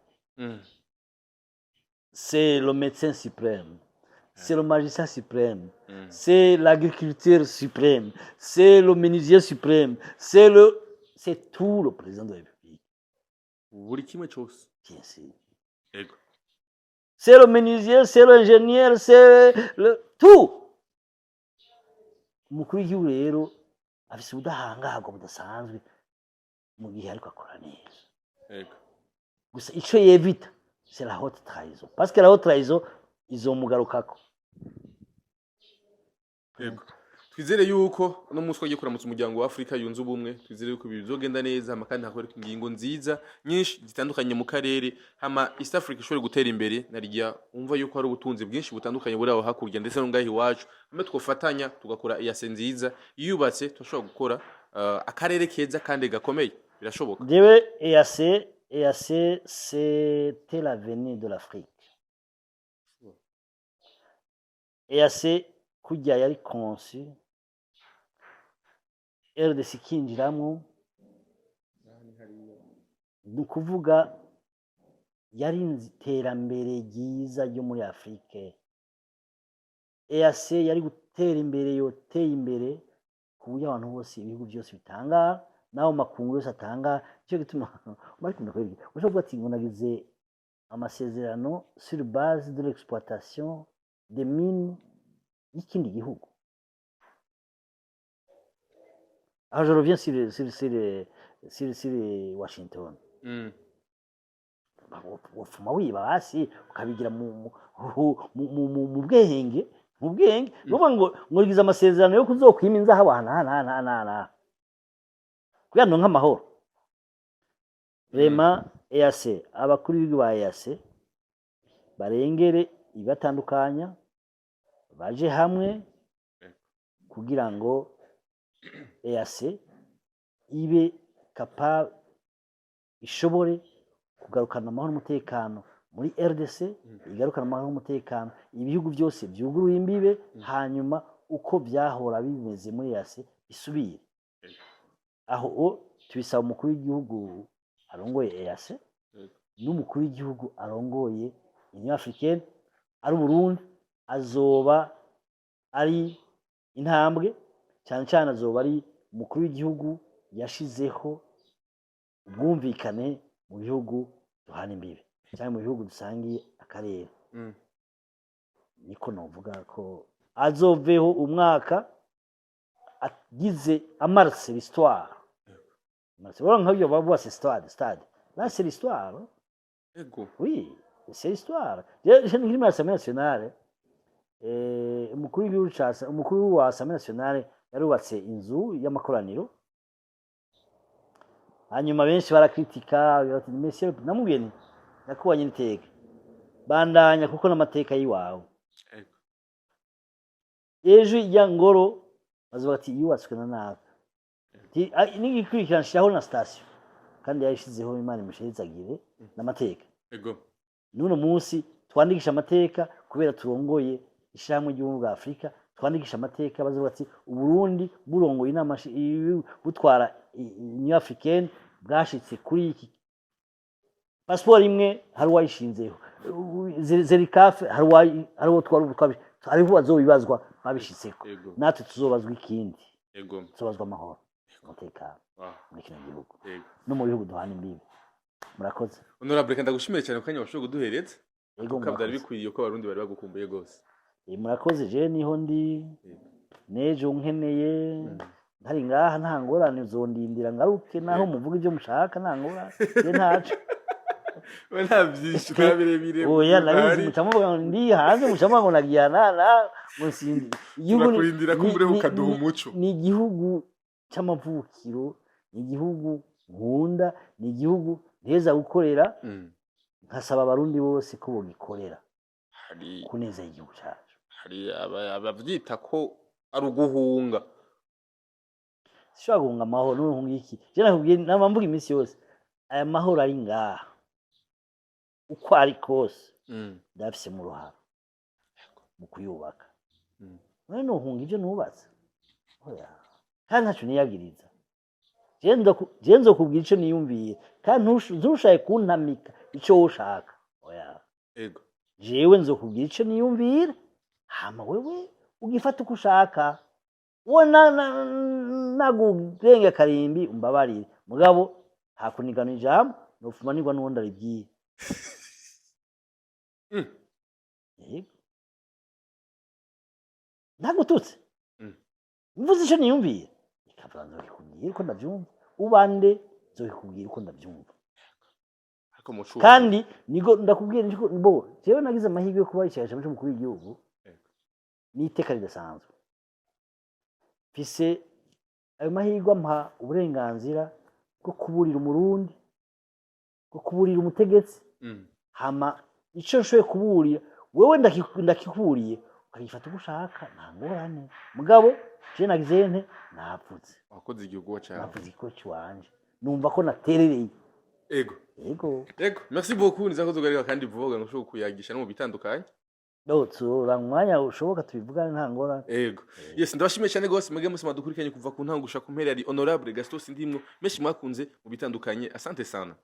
c'est le médecin suprême, c'est le magistrat suprême, c'est l'agriculteur suprême, c'est le menuisier suprême, c'est tout le président de la République. Buri kimwe cyose. Bien sûr. C'est le menuisier, c'est l'ingénieur, c'est le tout. Umukuru w'igihugu rero afise ubudahangarwa budasanzwe mu gihe ariko akora neza. Gusa ico yevita, c'est la haute trahison, parce que la haute trahison izomugarukako. Yego, twizere yuko uno munsi twagiye kuramutsa Umuryango wa Afurika Yunze Ubumwe, twizere yuko ibintu bizogenda neza, hama kandi hakoreka ingingo nziza nyinshi zitandukanye mu karere, hama East Africa ishobore gutera imbere. Narirya umva yuko hari ubutunzi bwinshi butandukanye buri aho hakurya ndetse no ngaho iwacu, hamwe twofatanya tugakora EAC nziza yubatse, turashobora gukora akarere keza kandi gakomeye. Birashoboka. Jewe EAC, EAC c'était l'avenir de l'Afrique. EAC kurya yari conçu, RDC ikinjiramwo, ni ukuvuga yari iterambere ryiza ryo muri Afrique. EAC yari gutera imbere, yoteye imbere ku buryo abantu bose, ibihugu byose bitangara, n'aho makungu yose atangara. Nicyo gituma ariko ndakwereka, ushobora kuvuga ati ngo nagize amasezerano sur base de l'exploitation des mines y'ikindi gihugu. Aho je reviens sur Washington. Wopfuma wiba hasi ukabigira mu bwenge. Nuvuga ngo rigize amasezerano yo kuzokwima inzahabu aha n'aha n'aha n'aha n'aha n'aha kugira ngo nk'amahoro. Vraiment, EAC, abakuru b'ibihugu ba EAC barengere ibibatandukanya, baje hamwe kugira ngo EAC ibe capable, ishobore kugarukana amahoro n'umutekano muri RDC, igarukana amahoro n'umutekano, ibihugu byose byuguruye imbibe, hanyuma uko byahora bimeze muri EAC bisubire. Aho o tubisaba umukuru w'igihugu arongoye EAC n'umukuru w'igihugu arongoye Union Africaine, ari Burundi, azoba ari intambwe cyane cyane, azoba ari umukuru w'igihugu yashizeho ubwumvikane mu bihugu duhana imbibe cyangwa mu bihugu dusangiye akarere. Niko novuga ko Azoveho umwaka agize amarse l'histoire. Marse urabona nk'ibyo bavuga, stade, stade là, c'est l'histoire. Oui, c'est l'histoire. Je nkiri muri Assemblée nationale, umukuru w'igihugu ca, umukuru wa Assemblée nationale yarubatse inzu y'amakoraniro. Hanyuma benshi barakritika bati: "Monsieur", namubwiye nti: "Nyakubahwa n'iteka, bandanya kuko n'amateka y'iwawe." Ejo ijya ngoro bazovuga ati yubatswe na naka. Ati, "Ah, n'igikurikira nshiraho na station." Kandi yayishizeho, Imana imushezagire n'amateka. N'uno munsi twandikisha amateka kubera turongoye Ishirahamwe ry'Ubumwe bwa Afurika. Twandikisha amateka, bazovuga ati Uburundi burongoye inama butwara Union africaine, bwashitse kuri iki. Pasiporo imwe hari uwayishinzeho, ZLECAf hari uwo twari hariho bazobibazwa babishitseko. Natwe tuzobazwa ikindi. Tuzobazwa amahoro, umutekano muri kino gihugu no mu bihugu duhana imbibi. Murakoze. Honorable, reka ndagushimiye cyane ku kanya washoboye kuduhereza. Yego. Kuko byari Murakoze. bikwiye ko Abarundi bari bagukumbuye rwose. Murakoze. Je niho ndi nejo nkeneye ntari ngaha, nta ngorane, uzondindira ngaruke naho muvuga ibyo mushaka, nta ngorane, je ntaco. We, nta byinshi, nta birebire. Oya, ndabizi. Bihari. Muca muvuga ngo ndi hanze, muca muvuga ngo nagiye na ngo sindi igihugu Turakurindira kumbure ukaduha umuco. Ni igihugu c'amavukiro, ni igihugu nkunda, ni igihugu nteza gukorera. Nkasaba Abarundi bose ko bogikorera Hari ku neza y'igihugu cacu. Hari abavyita ko ari uguhunga. Sishobora guhunga amahoro. N'uhunga iki? Je nakubwiye, nama mvuga iminsi yose, aya mahoro ari ngaha uko ari kose ndayafisemo uruhara mu kuyubaka. None nohunga ivyo nubatse? Oya, kandi ntaco niyagiriza. Je nzokubwira ico niyumviye, kandi ntushake kuntamika ico wowe ushaka, oya. Jewe nzokubwira ico niyumvira, hama wewe ugifata uko ushaka. Uwo nagurenga karimbi, umbabarire, mugabo hakunigana ijambo nofuma nigwa n'uwundi aribwiye. Yego, ntagututse. Mvuze ico niyumviye, ikavuga nzokikubwira uko ndavyumva, ubande nzokikubwira uko ndavyumva. Ariko mu Kandi nigo ndakubwira niko bo jewe nagize amahirwe yo kuba icegera c'umukuru w'igihugu. Ni iteka ridasanzwe mfise. Ayo mahirwe ampa uburenganzira bwo kuburira Umurundi, bwo kuburira umutegetsi. Hama ico nshoboye kuburira wewe, ndakikuburiye, ukagifata uko ushaka, nta ngorane. Mugabo je nagize nte? Navuze. Wakoze igihugu cyawe. Navuze igikorwa ciwanje, numva ko naterereye. Yego. Ego, merci beaucoup. Niza ko tugaruka kandi vuba ngo ushobore kuyagisha no mu bitandukanye. Tura umwanya ushoboka tubivugane, nta ngorane. Ego, yes, ndabashimiye cyane gose mwebwe mwese mwadukurikiranye kuva ku ntango gushika ku mpera. Yari Honorable Gaston Sindimwo. Menshi mwakunze mu bitandukanye. Asante sana.